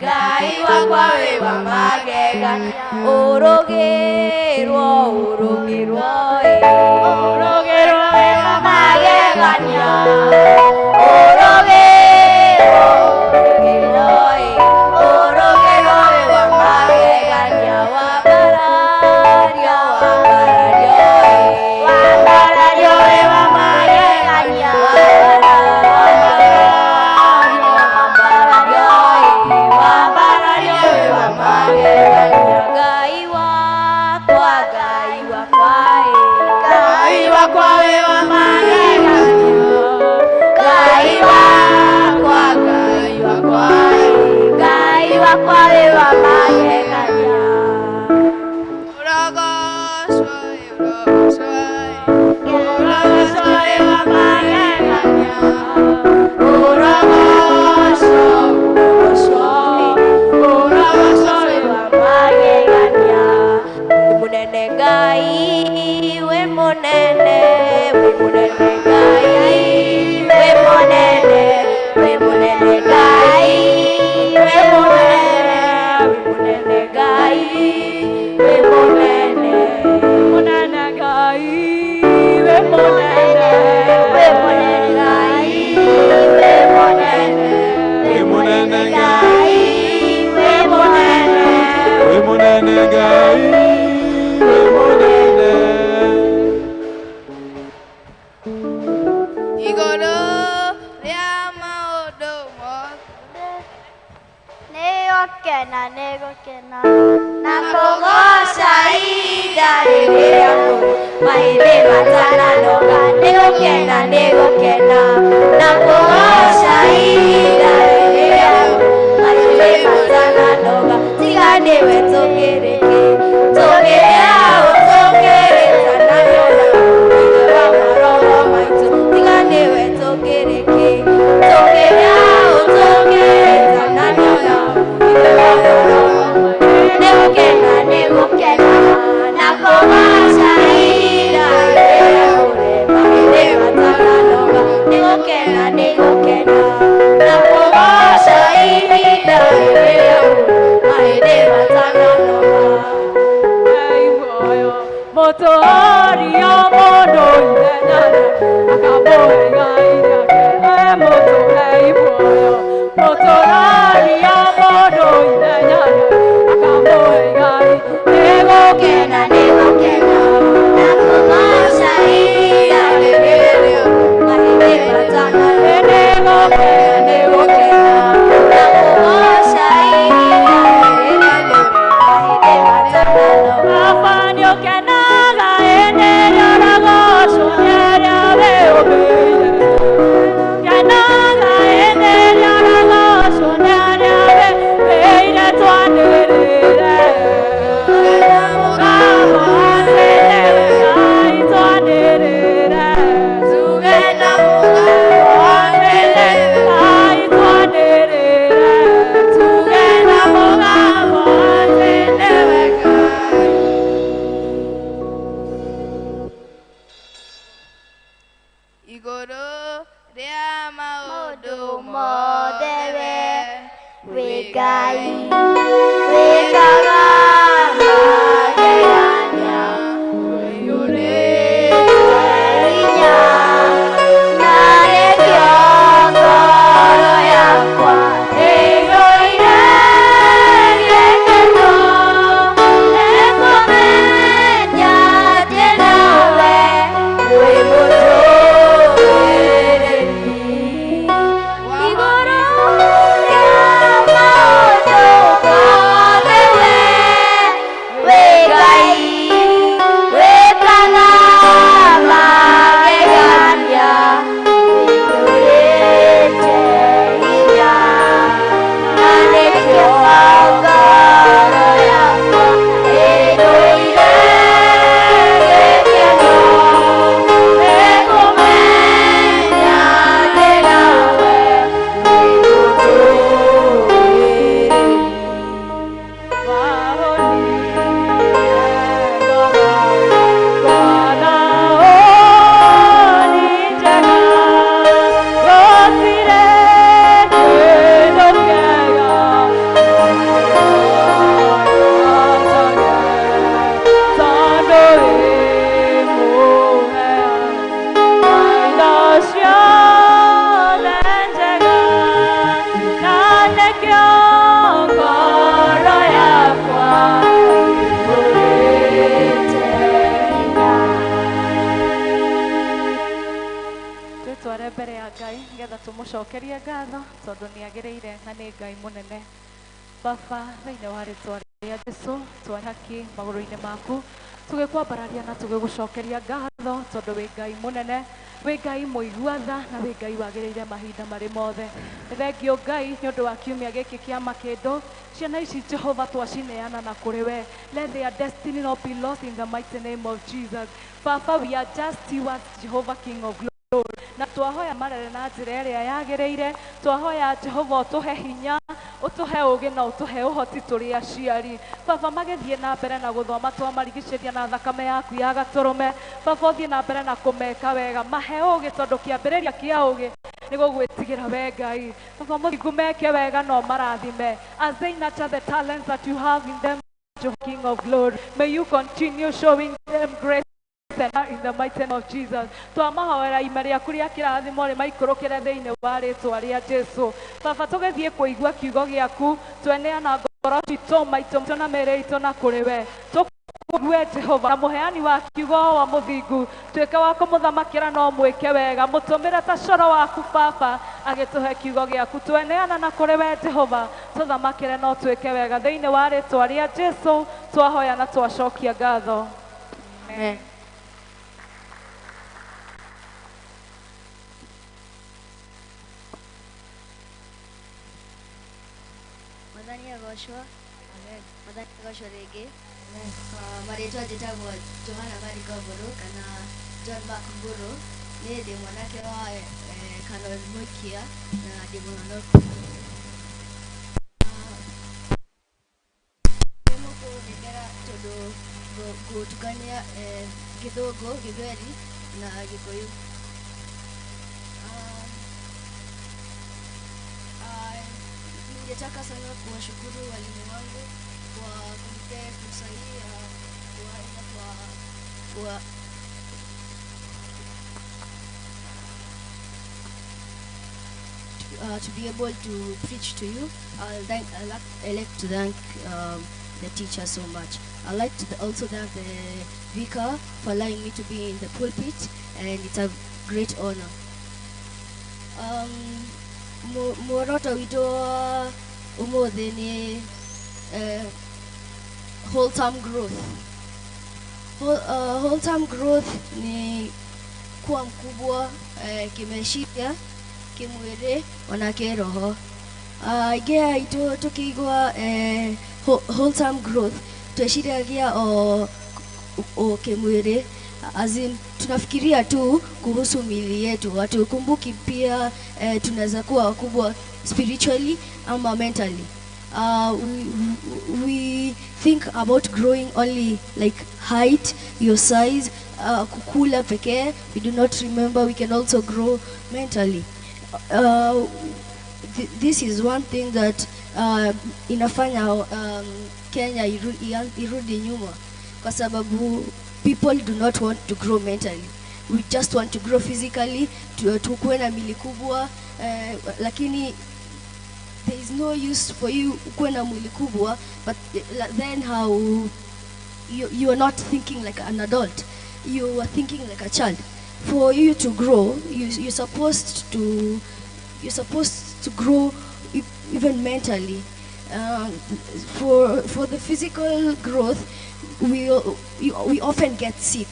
Ngai wakwa wĩ wa magegania. Ũrũgĩrwo, ũrũgĩrwo, ũrũgĩrwo wĩ wa magegania. wakwa wĩ wa magegania. Ngai wakwa, Ngai wakwa, Ngai wakwa wĩ wa magegania. Ũrogocwo, ũrogocwo, Ũrogocwo wĩ wa magegania. Ũrogocwo, ũrogocwo, ũrogocwo wĩ wa magegania. Wĩ mũnene Ngai, wĩ mũnene, wĩ mũnene Ngai, wĩ mũnene, wĩ mũnene Ngai, wĩ mũnene, wĩ mũnene Ngai, wĩ mũnene. Mũnene Ngai, wĩ mũnene. Wĩ mũnene Ngai, wĩ mũnene, Wĩ mũnene Ngai, wĩ mũnene. Wĩ mũnene Ngai, wĩ mũnene. Igũrũ rĩa maũndũ mothe. Nĩgũkena, nĩgũkena na kũgooca ihinda rĩrĩa mahĩndĩ matananoga. Nĩgũkena, nĩgũkena na kũgooca ihinda rĩrĩa mahĩndĩ matananoga. Tiga nĩwe tũkĩrĩ kĩ, tũkĩrĩ aũ, tũkĩrĩtana Ithe wa maroho maitũ. Tiga nĩwe tũkĩrĩ kĩ, tũkĩrĩ aũ, tũkĩrĩtana Ithe wa maroho maitũ. Nĩgũkena, nĩgũkena na kũgooca ihinda rĩrĩa mahĩndĩ matananoga. Nĩgũkena, nĩgũkena na kũgooca ihinda rĩrĩa mahĩndĩ matananoga. Mũtũũria mũndũ ithenya akamũhe igai rĩake. Mũtũhei muoyo. Mũtũũria mũndũ ithenya akamũhe igai. Nĩgũkena, nĩgũkena na kũgooca ihinda rĩrĩa mahĩndĩ matananoga. Nĩgũkena, Nĩgũkena na kũgooca ihinda rĩrĩa mahĩndĩ matananoga. Baba nĩũkenaga hĩndĩ ĩrĩa ũragocwo nĩ arĩa wĩyũmbĩire. Kenaga hĩndĩ ĩrĩa ũragocwo nĩ arĩa wĩyũmbĩire twanĩrĩre. Mũgambo atĩ nĩwe Ngai twanĩrĩre. Tuge na mũgambo Atĩ nĩwe Ngai twanĩrĩre. Tuge na mũgambo atĩ nĩwe Ngai. Igũrũ rĩa maũndũ mothe mothe we wĩ wĩ Ngai wĩkaga magegania Ũiyũrĩte hinya na nĩkĩo ngoro yakwa ĩiyũire gĩkeno nĩkũmenya atĩ nawe wĩ mũtũũrĩrĩri. Igũrũ rĩa maũndũ mothe we wĩ Ngai wĩkaga magegania wĩiyũrĩte hinya na nĩkĩo ngoro yakwa ĩiyũire gĩkeno nĩkũmenya atĩ nawe wĩ mũtũũrĩrĩri. Ngoro yakwa twĩtware mbere ya Ngai nĩgetha tũmũcokerie ngatho tondũ nĩ agĩrĩire na nĩ Ngai mũnene. Baba, thĩinĩ wa rĩtwa rĩa Jesũ, twahaki magũrũ-inĩ maku. Tũgĩkwambararia na tũgĩgũcokeria ngatho tondũ wĩ Ngai mũnene, wĩ Ngai mũigua tha na wĩ Ngai wagĩrĩire mahinda marĩ mothe. Nĩ thengio Ngai nĩ ũndũ wa kiumia gĩkĩ kĩa makĩndũ. Ciana ici Jehova twacineana na kũrĩ we. Let their destiny not be lost in the mighty name of Jesus. Baba, we are just stewards, Jehovah King of Glory. Na twahoya marere na njĩra ĩrĩa yagĩrĩire. Twahoya Jehova ũtũhe hinya, ũtũhe ũũgĩ na ũtũhe ũhoti tũrĩ aciari. Baba, magĩthiĩ na mbere na gũthoma twamarigicĩria na thakame yaku ya gatũrũme. Baba, ũthiĩ na mbere na kũmeka wega, mahe ũũgĩ tondũ kĩambĩrĩria kĩa ũũgĩ nĩ gũgwĩtigĩra we Ngai. Baba mũthingu, meke wega no marathime. As they nurture the talents that you have in them, Jehovah King of Glory, may you continue showing them grace in the mighty name of Jesus. Twamahoera ime rĩaku rĩa kĩrathimo rĩmaikũrũkĩre thĩinĩ wa rĩtwa rĩa Jesu. Baba, tũgĩthiĩ kũigua kiugo gĩaku, tweneana ngoro citũ, maitũ na mĩĩrĩ itũ na kũrĩ we. Tũkũigue Jehova, na mũheani wa kiugo wa mũthingu, tuĩke wa kũmũthamakĩra no mwĩke wega. Mũtũmĩre ta coro waku Baba, agĩtũhe kiugo gĩaku. Tweneana na kũrĩ we Jehova, tũthamakĩre no twĩke wega. Thĩinĩ wa rĩtwa rĩa Jesu, twahoya na twacokia ngatho. Amen. Mwathani agocwo. Mwathani agocwo rĩngĩ. Marĩtwa njĩtagwo Johana Mariko Mbũrũ kana John Mark Mbũrũ. Niĩ ndĩ mwanake wa Canon Muikia na ndĩ mũhonoku. Nĩ mũkũndekera tondũ ngũtukania Gĩthũngũ, Gĩthweri na Gĩkũyũ. Ningetaka sana kuwashukuru walimu wangu kwa kunipea fursa hii ya kuweza kwa to be able to preach to you. I'd like to thank the teacher so much. I'd like to also thank the vicar for allowing me to be in the pulpit, and it's a great honor. Muoroto witũ wa ũmũthĩ nĩ wholesome growth. Wholesome growth ni kuwa mkubwa kimeciria, kimwĩrĩ ona kĩroho. Aingĩ aitũ tũkĩigua wholesome growth tweciragia o kimwĩrĩ, as in tunafikiria tu kuhusu miili yetu, hatukumbuki pia tunaweza kuwa wakubwa spiritually ama mentally. We think about growing only like height, your size, kukula pekee. We do not remember we can also grow mentally. This is one thing that inafanya Kenya irudi nyuma, kwa sababu people do not want to grow mentally. We just want to grow physically, tukuwe na mili kubwa, lakini there is no use for you kuwe na mwili kubwa, but then how you are not thinking like an adult. You are thinking like a child. For you to grow, you're supposed to grow even mentally. For the physical growth, we often get sick,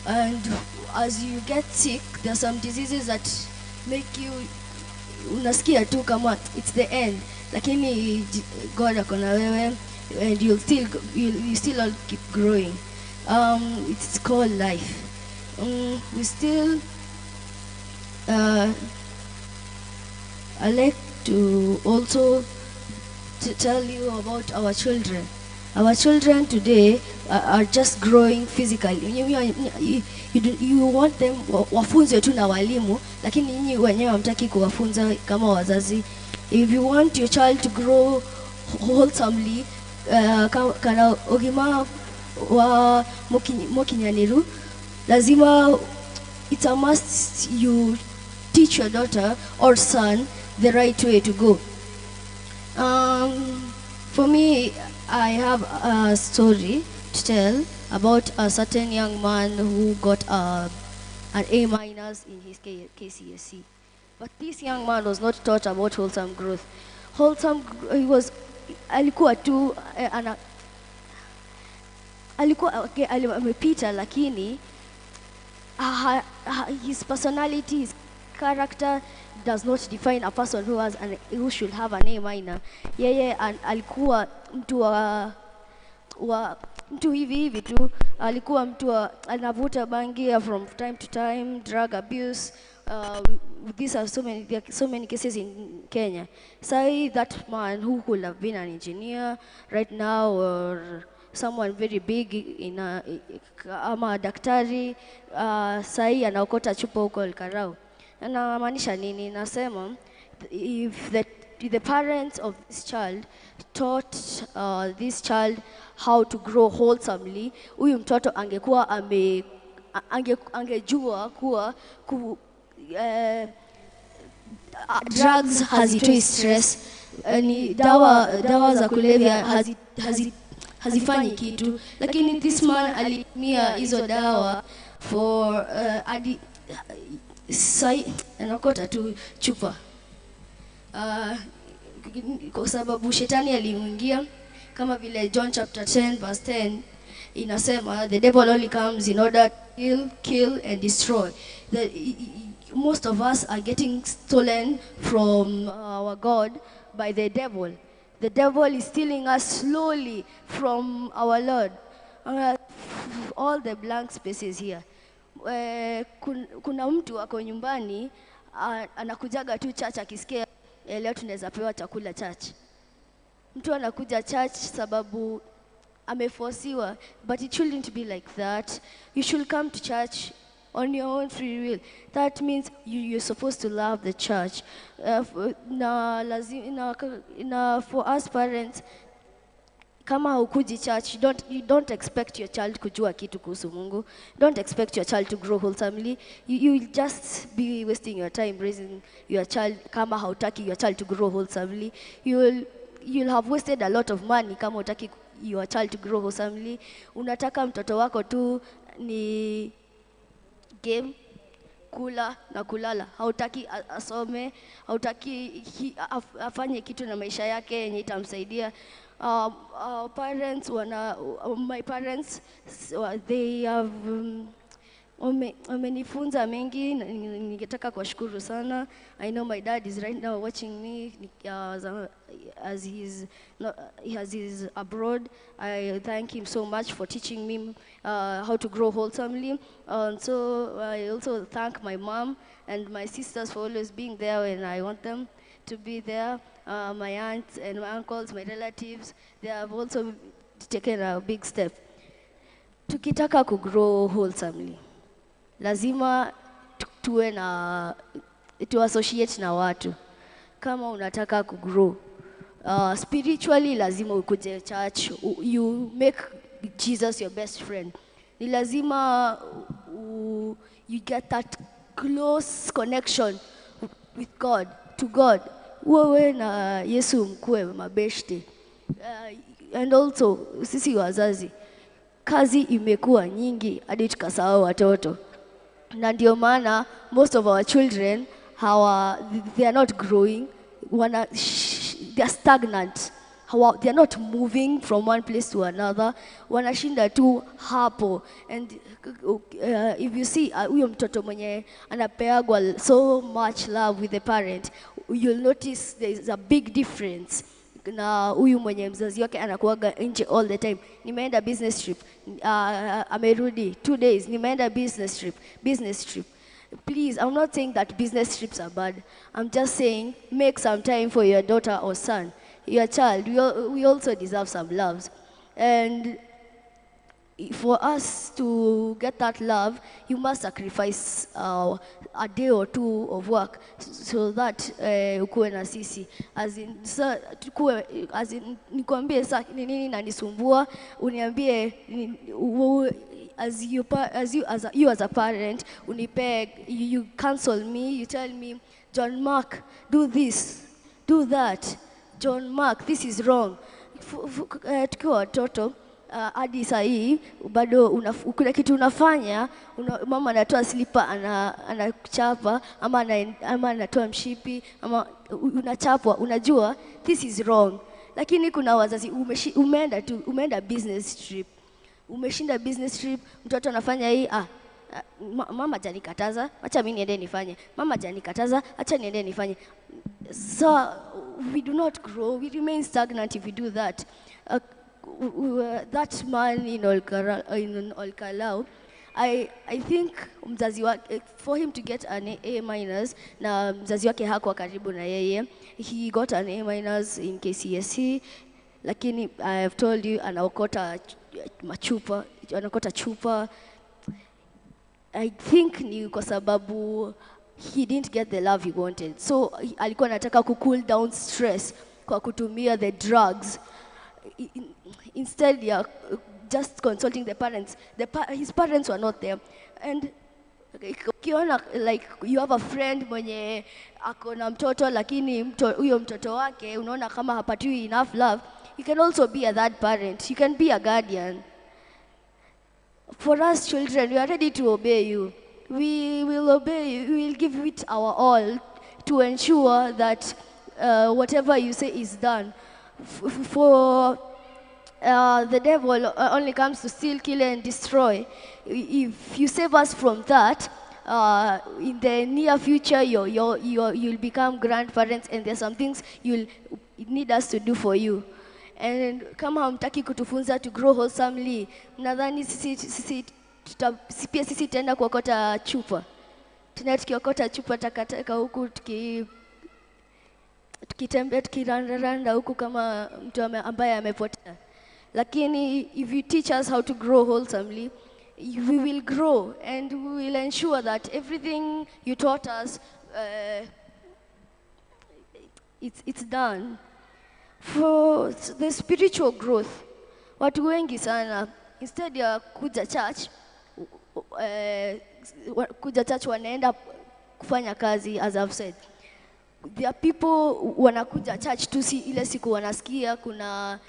and as you get sick, there are some diseases that make you unasikia tu kama it's the end, lakini God ako na wewe, and you still all keep growing. It's called life. We still I like to also to tell you about our children. Our children today are just growing physically. You want them wafunzwe tu na walimu, lakini nyinyi wenyewe hamtaki kuwafunza kama wazazi. If you want your child to grow wholesomely, kana ogima wa mokinyaniru, lazima it's a must you teach your daughter or son the right way to go. For me, I have a story to tell about a certain young man who got an A- in his KCSE. But this young man was not taught about wholesome growth. Wholesome, he was, alikuwa tu, Alikuwa okay, amepita, lakini his personality, his character does not define a person who should have an A minor. Yeye alikuwa mtu wa mtu hivi hivi tu, alikuwa mtu anavuta bangi from time to time, drug abuse. These are so many, there are so many cases in Kenya. Say that man who could have been an engineer right now or someone very big in a, ama daktari, sahi anaokota chupa huko Elkarau. Namaanisha nini? Nasema if the parents of this child taught this child how to grow wholesomely, huyu mtoto angekuwa angejua kuwa drugs hazitoi stress, ni dawa za kulevya hazifanyi kitu, lakini this man alitumia hizo dawa for hadi sai anakota tu chupa, kwa sababu shetani alimuingia, kama vile John chapter 10 verse 10 inasema the devil only comes in order to kill and destroy. Most of us are getting stolen from our God by the devil. The devil is stealing us slowly from our Lord. All the blank spaces here. Kuna mtu ako nyumbani anakujaga tu church akisikia leo tunaweza pewa chakula church. Mtu anakuja church sababu amefosiwa, but it shouldn't be like that. You should come to church on your own free will. That means you're supposed to love the church. Na for us parents, kama haukuji church, you don't expect your child kujua kitu kuhusu Mungu. Don't expect your child to grow wholesomely. You will just be wasting your time raising your child kama hautaki your child to grow wholesomely. You'll have wasted a lot of money kama hutaki your child to grow wholesomely. Unataka mtoto wako tu ni game, kula na kulala. Hautaki asome, hautaki afanye kitu na maisha yake yenye itamsaidia. Parents my parents, they have wamenifunza mengi, ningetaka kuwashukuru sana. I know my dad is right now watching me as he's abroad. I thank him so much for teaching me how to grow wholesomely. So I also thank my mom and my sisters for always being there when I want them to be there. My aunts and my uncles, my relatives, they have also taken a big step. Tukitaka kugrow wholesomely, lazima tuwe na to associate na watu. Kama unataka kugrow spiritually, lazima ukuje church, you make Jesus your best friend. Ni lazima you get that close connection with God, to God. Wewe na Yesu mkuwe mabeshte. And also sisi wazazi, kazi imekuwa nyingi hadi tukasahau watoto. Na ndio maana most of our children they are not growing, they are stagnant. They are not moving from one place to another. Wanashinda tu hapo. And if you see huyo mtoto mwenye anapeagwa so much love with the parent, you'll notice there is a big difference. Na huyu mwenye mzazi wake anakuaga nje all the time. Nimeenda business trip, amerudi 2 days, nimeenda business trip. Please, I'm not saying that business trips are bad. I'm just saying make some time for your daughter or son, your child. We also deserve some loves. And for us to get that love, you must sacrifice a day or two of work so that ukuwe na sisi. As in, as in, nikwambie sa ni nini inanisumbua, uniambie as you as a parent, unipe, you counsel me, you tell me, John Mark, do this, do that. John Mark, this is wrong. Tukiwa watoto hadi saa hii bado kuna kitu unafanya, mama anatoa slipa anachapa, ama anatoa mshipi, ama unachapwa, unajua this is wrong. Lakini kuna wazazi umeenda business trip, Umeshinda business trip, mtoto anafanya hii, mama hajanikataza, acha mimi niende nifanye. Mama hajanikataza, acha niende nifanye. So we do not grow, we remain stagnant if we do that. That man in Olkalou, I think mzazi wake, for him to get an A minus, na mzazi wake hakuwa karibu na yeye, he got an A minus in KCSE, lakini I have told you anaokota machupa, anaokota chupa. I think ni kwa sababu he didn't get the love he wanted. So alikuwa anataka ku cool down stress kwa kutumia the drugs. Instead ya just consulting the parents, his parents were not there. And ukiona like you have a friend mwenye ako na mtoto lakini huyo mtoto wake unaona kama hapatiwi enough love, you can also be a that parent, you can be a guardian. For us children, we are ready to obey you. We will obey you, we will give it our all to ensure that whatever you say is done. For the devil only comes to steal, kill, and destroy. If you save us from that, in the near future, you'll become grandparents, and there's some things you'll need us to do for you. And kama hamtaki kutufunza to grow wholesomely, nadhani sisi pia sisi tena kuokota chupa. Tena tukiokota chupa takataka huku tukitembea tukirandaranda huku kama mtu ambaye amepotea. Lakini if you teach us how to grow wholesomely, we will grow and we will ensure that everything you taught us, it's done. For the spiritual growth, watu wengi sana, instead ya kuja church wanaenda kufanya kazi, as I've said. There are people wanakuja church tu si ile siku wanasikia kuna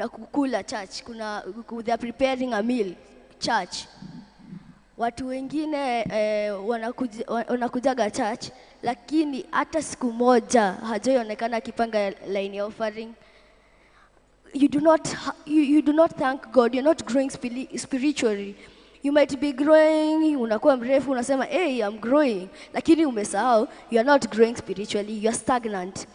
kukula church, they are preparing a meal church. Watu wengine wanakujaga church lakini hata siku moja hajaonekana akipanga line ya offering. You do not thank God. You're not growing spiritually. You might be growing, unakuwa mrefu, unasema, hey, I'm growing. Lakini umesahau, you are not growing spiritually, you are stagnant.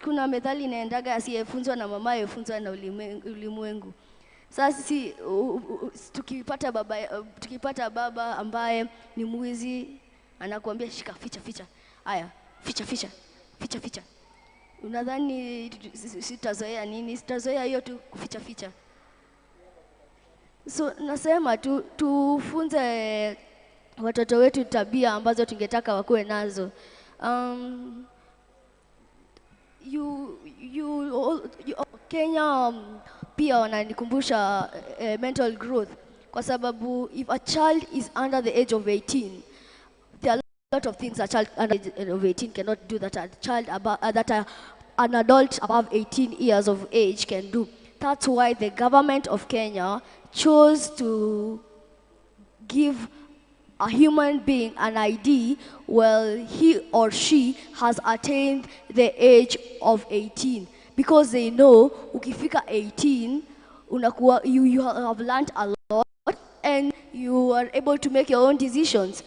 Kuna methali inaendaga asiyefunzwa na mamaye funzwa na ulimwengu. Sasa sisi tukipata baba ambaye ni mwizi anakuambia shika, ficha ficha. Aya, ficha ficha. Ficha ficha. Unadhani sitazoea nini? Sitazoea hiyo tu kuficha ficha. So nasema tufunze watoto wetu tabia ambazo tungetaka wakuwe nazo. Kenya pia wananikumbusha mental growth kwa sababu if a child is under the age of 18, there are a lot of things a child under the age of 18 cannot do that a child above, an adult above 18 years of age can do. That's why the government of Kenya chose to give a human being an ID while he or she has attained the age of 18. Because they know, ukifika 18, unakuwa, you have learned a lot and you are able to make your own decisions.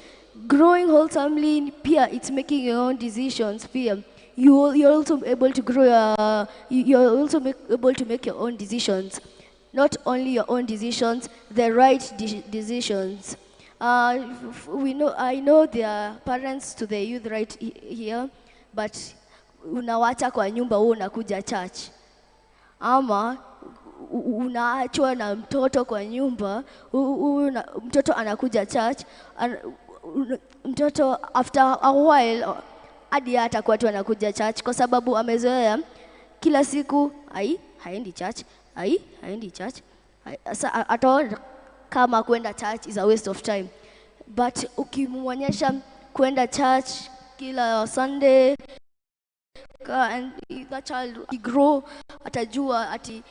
Growing wholesomely, pia, it's making your own decisions, pia. You're also able to grow, you're also able to make your own decisions. Not only your own decisions, the right decisions. I know there are parents to the youth right here, but unawacha kwa nyumba wewe unakuja church. Ama unaachwa na mtoto kwa nyumba, mtoto anakuja church, mtoto after a while hadi hata tu anakuja church kwa sababu amezoea kila siku ai haendi church, ai haendi church. Sasa ataona kama kwenda church is a waste of time. But ukimwonyesha kwenda church kila Sunday, and that child grow, atajua ati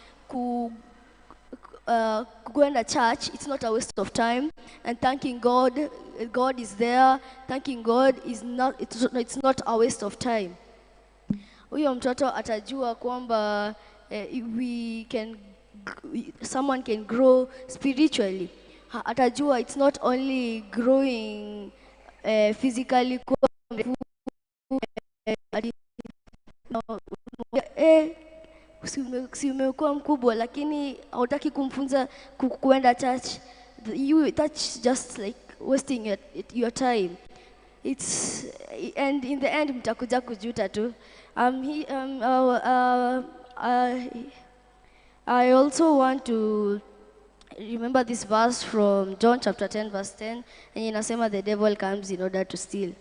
kwenda church, it's not a waste of time. And thanking God, God is there. Thanking God is not, it's not a waste of time. Huyo mtoto atajua kwamba we can, someone can grow spiritually. Atajua it's not only growing physically, kuwa mrefu, si umekuwa mkubwa lakini hautaki kumfunza kuenda church. You, that's just like wasting your time. It's, and in the end mtakuja kujuta tu. I also want to remember this verse from John chapter 10 verse 10, and inasema the devil comes in order to steal.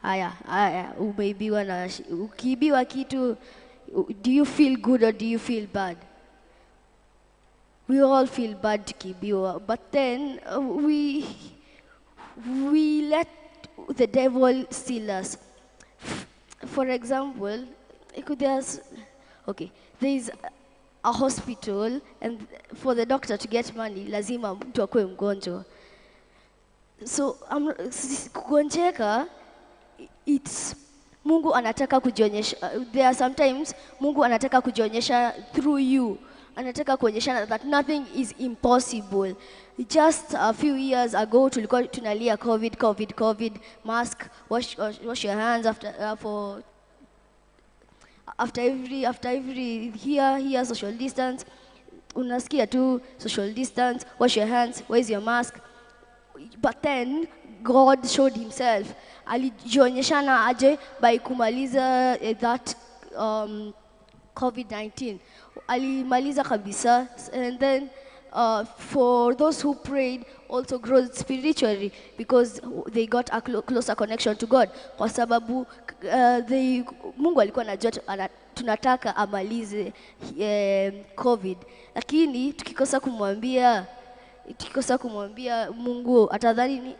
Aya, aya, umeibiwa na ukiibiwa kitu, do you feel good or do you feel bad? We all feel bad tukiibiwa, but then we let the devil steal us. For example, there's a hospital, and for the doctor to get money, lazima mtu akuwe mgonjwa. So kugonjeka, it's Mungu anataka kujionyesha. There are sometimes Mungu anataka kujionyesha through you. Anataka kuonyesha that nothing is impossible. Just a few years ago tulikuwa tunalia COVID, COVID, COVID, mask, wash your hands after every here social distance. Unasikia tu social distance, wash your hands, where's your mask? But then God showed himself. Alijionyeshana aje by kumaliza that COVID-19. Alimaliza kabisa. And then for those who prayed also grow spiritually because they got a closer connection to God. Kwa sababu Mungu alikuwa anajua tunataka amalize COVID. Lakini tukikosa kumwambia Mungu atadhani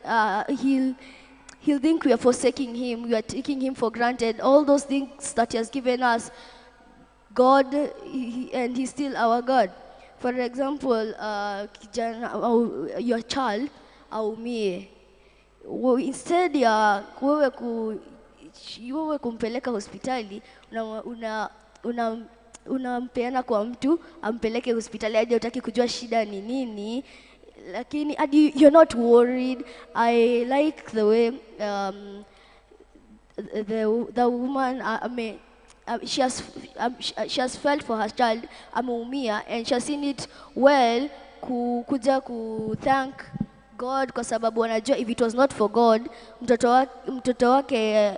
he'll think we are forsaking him, we are taking him for granted. All those things that he has given us, God, and he's still our God. For example, kijana, your child aumie, instead ya wewe kumpeleka hospitali, unampeana kwa mtu ampeleke hospitali hadi hutaki kujua shida ni nini, lakini hadi you're not worried. I like the way the woman she has felt for her child ameumia, and she has seen it well kuja ku thank God, kwa sababu anajua if it was not for God mtoto wake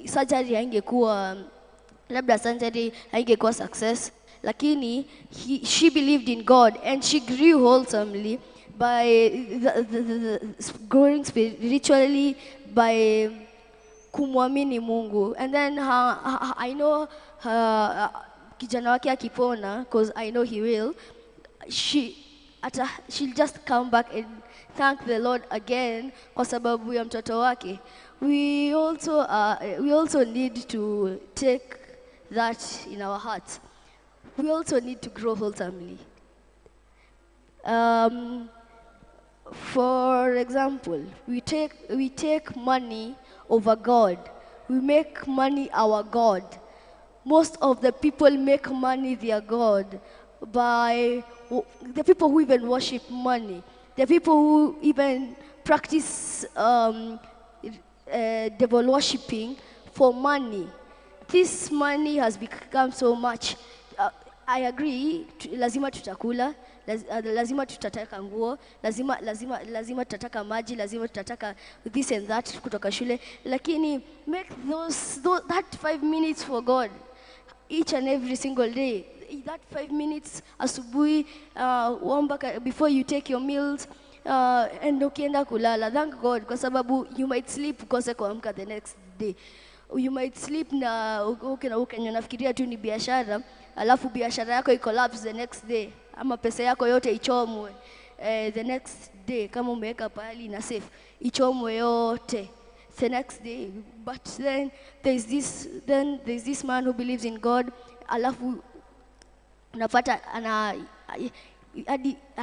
surgery haingekuwa, labda surgery haingekuwa success. Lakini she believed in God and she grew wholesomely by the growing spiritually by kumwamini Mungu. And then I know kijana wake akipona, because I know he will, she'll just come back and thank the Lord again kwa sababu ya mtoto wake. We also need to take that in our hearts. We also need to grow wholesomely. For example, we take money over God. We make money our God. Most of the people make money their God by the people who even worship money, the people who even practice devil worshipping for money. This money has become so much. I agree, lazima tutakula, lazima tutataka nguo, lazima tutataka maji, lazima tutataka this and that kutoka shule. Lakini make that 5 minutes for God each and every single day. That 5 minutes asubuhi, omba before you take your meals, and ukienda kulala, thank God, kwa sababu you might sleep ukose kuamka the next day. You might sleep na unafikiria tu ni biashara, alafu biashara yako icollapse the next day, ama pesa yako yote ichomwe the next day, kama umeweka pahali na safe, ichomwe yote the next day. But then there's this man who believes in God, alafu unapata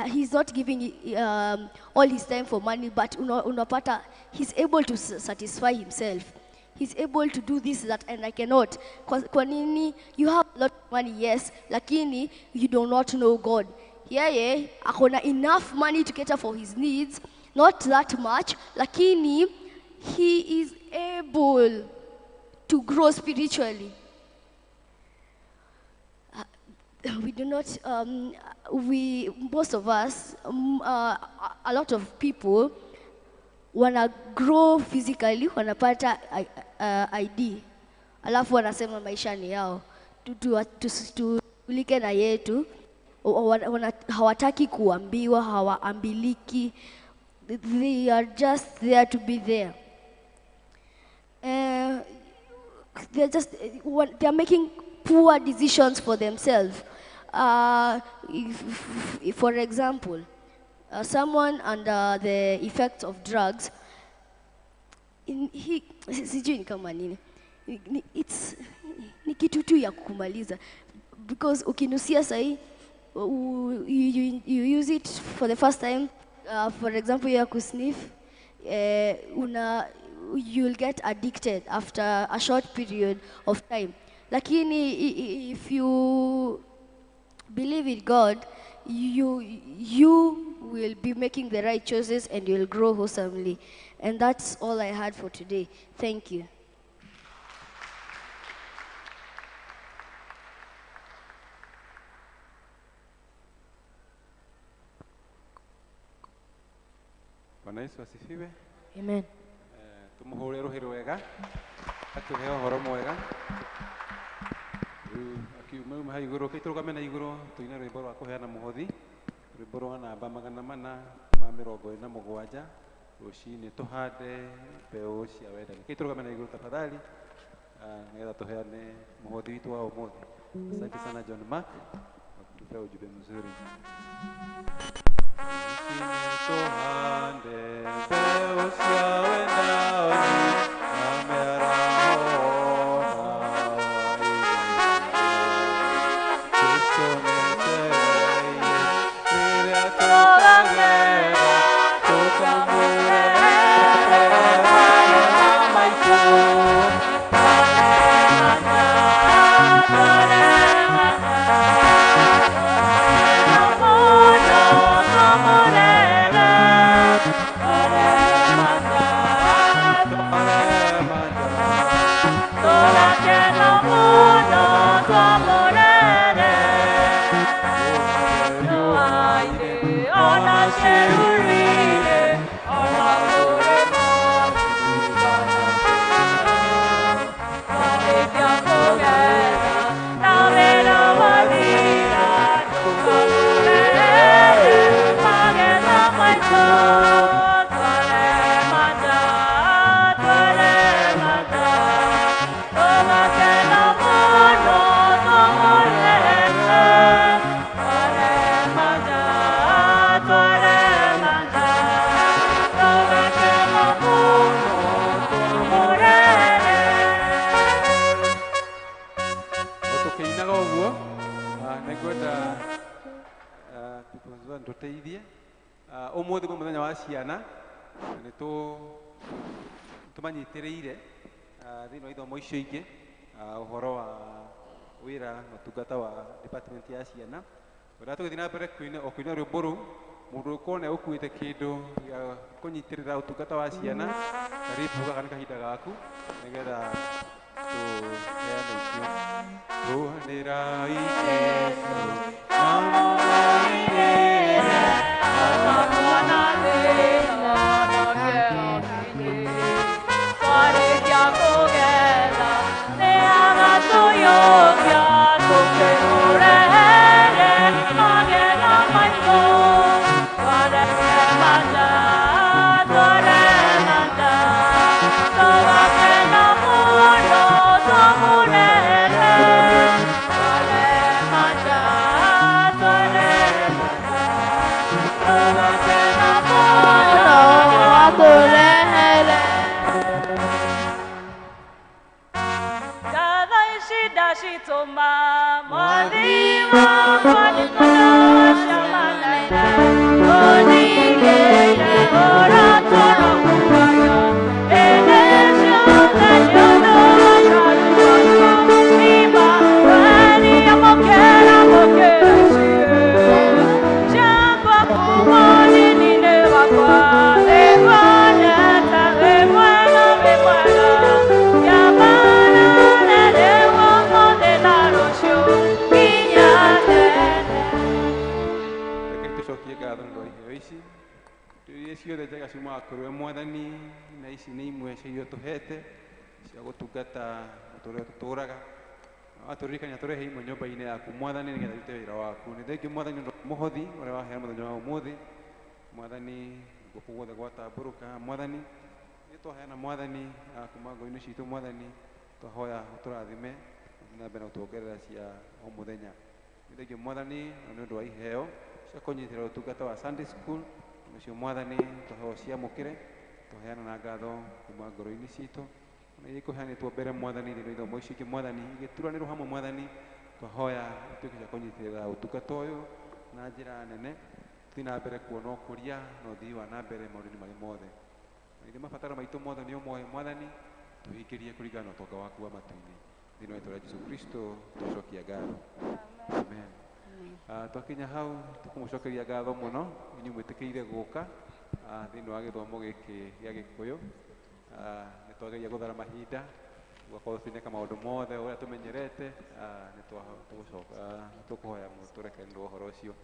he's not giving all his time for money, but unapata he's able to satisfy himself. He's able to do this, that, and I cannot. Kwa nini? You have a lot of money, yes, lakini you do not know God. Yeye akona enough money to cater for his needs, not that much, lakini he is able to grow spiritually. We do not, we, most of us, a lot of people wana grow physically, wanapata ID, alafu wanasema maisha ni yao, tulike na yetu, hawataki kuambiwa, hawaambiliki, they are just there to be there. They're just, they are making poor decisions for themselves. If, for example, someone under the effects of drugs, sijui ni kama nini, it's ni kitu tu ya kukumaliza, because ukinusia sahi, you use it for the first time, for example, ya kusniff, you'll get addicted after a short period of time. Lakini if you believe in God, you will be making the right choices and you'll grow wholesomely. And that's all I had for today. Thank you. Bwana Yesu asifiwe. Amen. Tumuhure ruhi rwega, atuhe ũhoro mwega. Rĩu akiuma hau igũrũ, tũrũgame na igũrũ tũine rwĩmbo rwa kũheana mũhothi, rwĩmbo rwa namba 447, rũcinĩ tũhande mbeũ cia wendani. Tũrũgame na igũrũ tafadhali, nĩgetha tũheane mũhothi witũ wa ũmũthĩ. Asante sana John Mark kwa kutupea ujumbe mzuri. Rũcinĩ tũhande mbeũ cia wendani na mĩaraho. Ũmũthĩ nĩ mũthenya wa ciana, nĩ tũmanyitĩrĩire thĩinĩ wa ithomo icio ingĩ, ũhoro wa wĩra na ũtungata wa department ya ciana. Ũrĩa tũgĩthiĩ na mbere kũina rwĩmbo rũu, mũndũ ũkorwo nĩ ũkuĩte kĩndũ gĩa kũnyitĩrĩra ũtungata wa ciana, karibu gaka nĩ kahinda gaku nĩgetha tũheane icio. Tũhanĩrai Jesũ na mũmũinĩre. Thank you. Icio ciothe njega ciumaga kũrĩ we Mwathani, na ici nĩ imwe cia iria ũtũhete cia gũtungata mũtũrĩre tũtũraga. Watũririkania tũrehe imwe nyũmba-inĩ yaku Mwathani, nĩgetha irute wĩra waku. Nĩ thengiũ Mwathani nĩ ũndũ wa mũhothi ũrĩa waheana mũthenya wa ũmũthĩ. Mwathani, guoko guothe gwatambũrũka Mwathani, nĩ twaheana Mwathani kuma ngoro-inĩ citũ Mwathani, twahoya ũtũrathime na mbere na gũtuongerera cia o mũthenya. Nĩ thengiũ Mwathani nĩ ũndũ wa iheo cia kũnyitĩrĩra ũtungata wa Sunday School. Ũcio Mwathani twahoya ũciamũkĩre, twaheana na ngatho kuma ngoro-inĩ citũ. Ona iria ikũheanĩtwo mbere Mwathani thĩinĩ wa ithomo ici ingĩ Mwathani, igĩturanĩrwo hamwe Mwathani, twahoya ituĩke cia kũnyitĩrĩra ũtungata ũyũ na njĩra nene, tũthiĩ na mbere kuona ũkũria na ũthii wa na mbere maũndũ-inĩ marĩa mothe. Na ithuĩ mabataro maitũ mothe nĩ ũmoĩ Mwathani, tũhingĩrie kũringana na ũtonga waku wa matu-inĩ. Thĩinĩ wa rĩĩtwa rĩa Jesũ Kristo twacokia ngatho. Amen. Twakinya hau tũkũmũcokeria ngatho mũno inyuĩ mwĩtĩkĩire gũka thĩinĩ wa gĩthomo gĩkĩ gĩa Gĩkũyũ. Nĩ twageria gũthara mahinda gũgakorwo tũtineka maũndũ mothe ũrĩa tũmenyerete. Nĩ tũkũhoya mũtũrekerere ũhoro ũcio.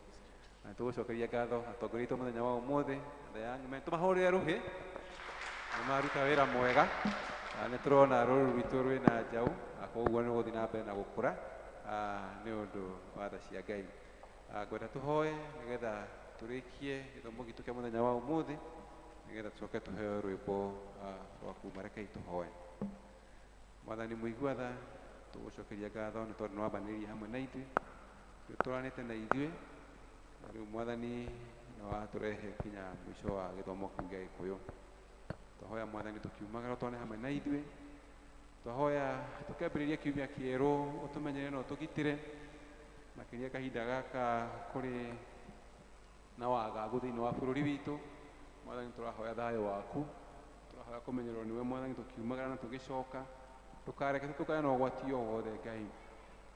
Na tũgũcokeria ngatho atongoria aitũ mũthenya wa ũmũthĩ, the young men, tũmahũrĩre rũhĩ, nĩ maruta wĩra mwega. Nĩ tũrona rũrũ rwitũ rwĩna njaũ, koguo nĩ gũthiĩ na mbere na gũkũra nĩ ũndũ wa tha cia Ngai. Ngwenda tũhoe nĩgetha tũrĩkie gĩthomo gitũ kĩa mũthenya wa ũmũthĩ, nĩgetha tũcoke tũheo rwĩmbo rwa kuma. Rekei tũhoe. Mwathani mũigua tha, tũgũcokeria ngatho nĩ tondũ nĩ wambanĩrĩirie hamwe na ithuĩ, nĩ ũtũranĩte na ithuĩ, na rĩu Mwathani nĩ watũrehe kinya mũico wa gĩthomo kĩu gĩa Gĩkũyũ. Twahoya Mwathani tũkiumagara ũtwane hamwe na ithuĩ. Twahoya tũkĩambĩrĩria kiumia kĩerũ ũtũmenyere na ũtũgitĩre, makĩria kahinda gaka kũrĩ na wagagu thĩinĩ wa bũrũri witũ. Mwathani tũrahoya thayũ waku, tũrahoya kũmenyererwo nĩwe Mwathani tũkiumagara na tũgĩcoka. Ndũkareke tũtũkane na ũgwati o wothe Ngai.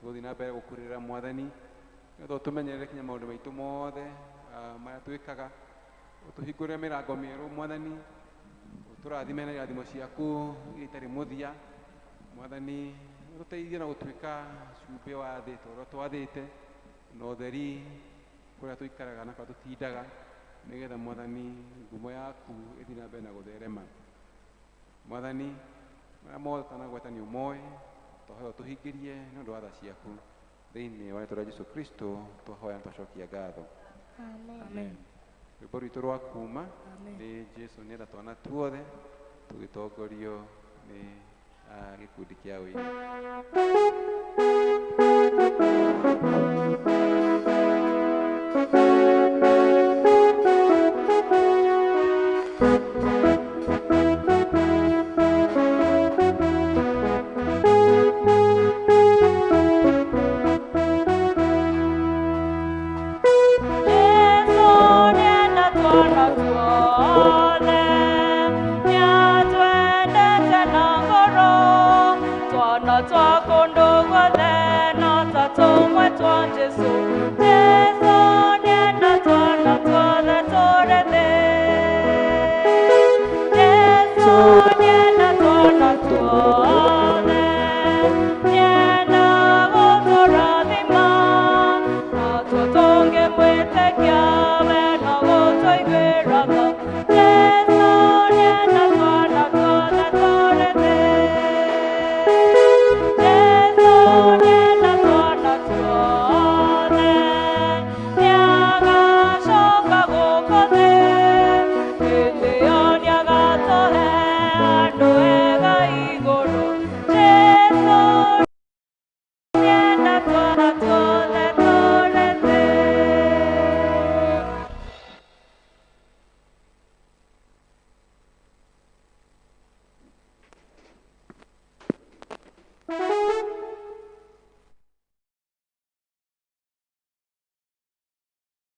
Tũgũthiĩ na mbere gũkũrĩra Mwathani, nĩgetha ũtũmenyerere kinya maũndũ maitũ mothe marĩa twĩkaga. Ũtũhingũrĩre mĩrango mĩerũ Mwathani, ũtũrathime na irathimo ciaku iria itarĩ mũthia. Mwathani ũtũteithie na gũtuĩka cumbĩ wa thĩ ta ũrĩa twathĩte, na ũtheri kũrĩa tũikaraga na kũrĩa tũtindaga, nĩgetha Mwathani ngumo yaku ĩthiĩ na mbere na gũtherema. Mwathani marĩa mothe tũtanagweta nĩ ũmoĩ, twahoya ũtũhingĩrie nĩ ũndũ wa tha ciaku. Thĩinĩ wa rĩĩtwa rĩa Jesũ Kristo twahoya na twacokia ngatho. Amen. Rwĩmbo rwitũ rwa kuma nĩ Jesũ nĩenda twana tuothe, tũgĩtongorio nĩ gĩkundi kĩa ũini.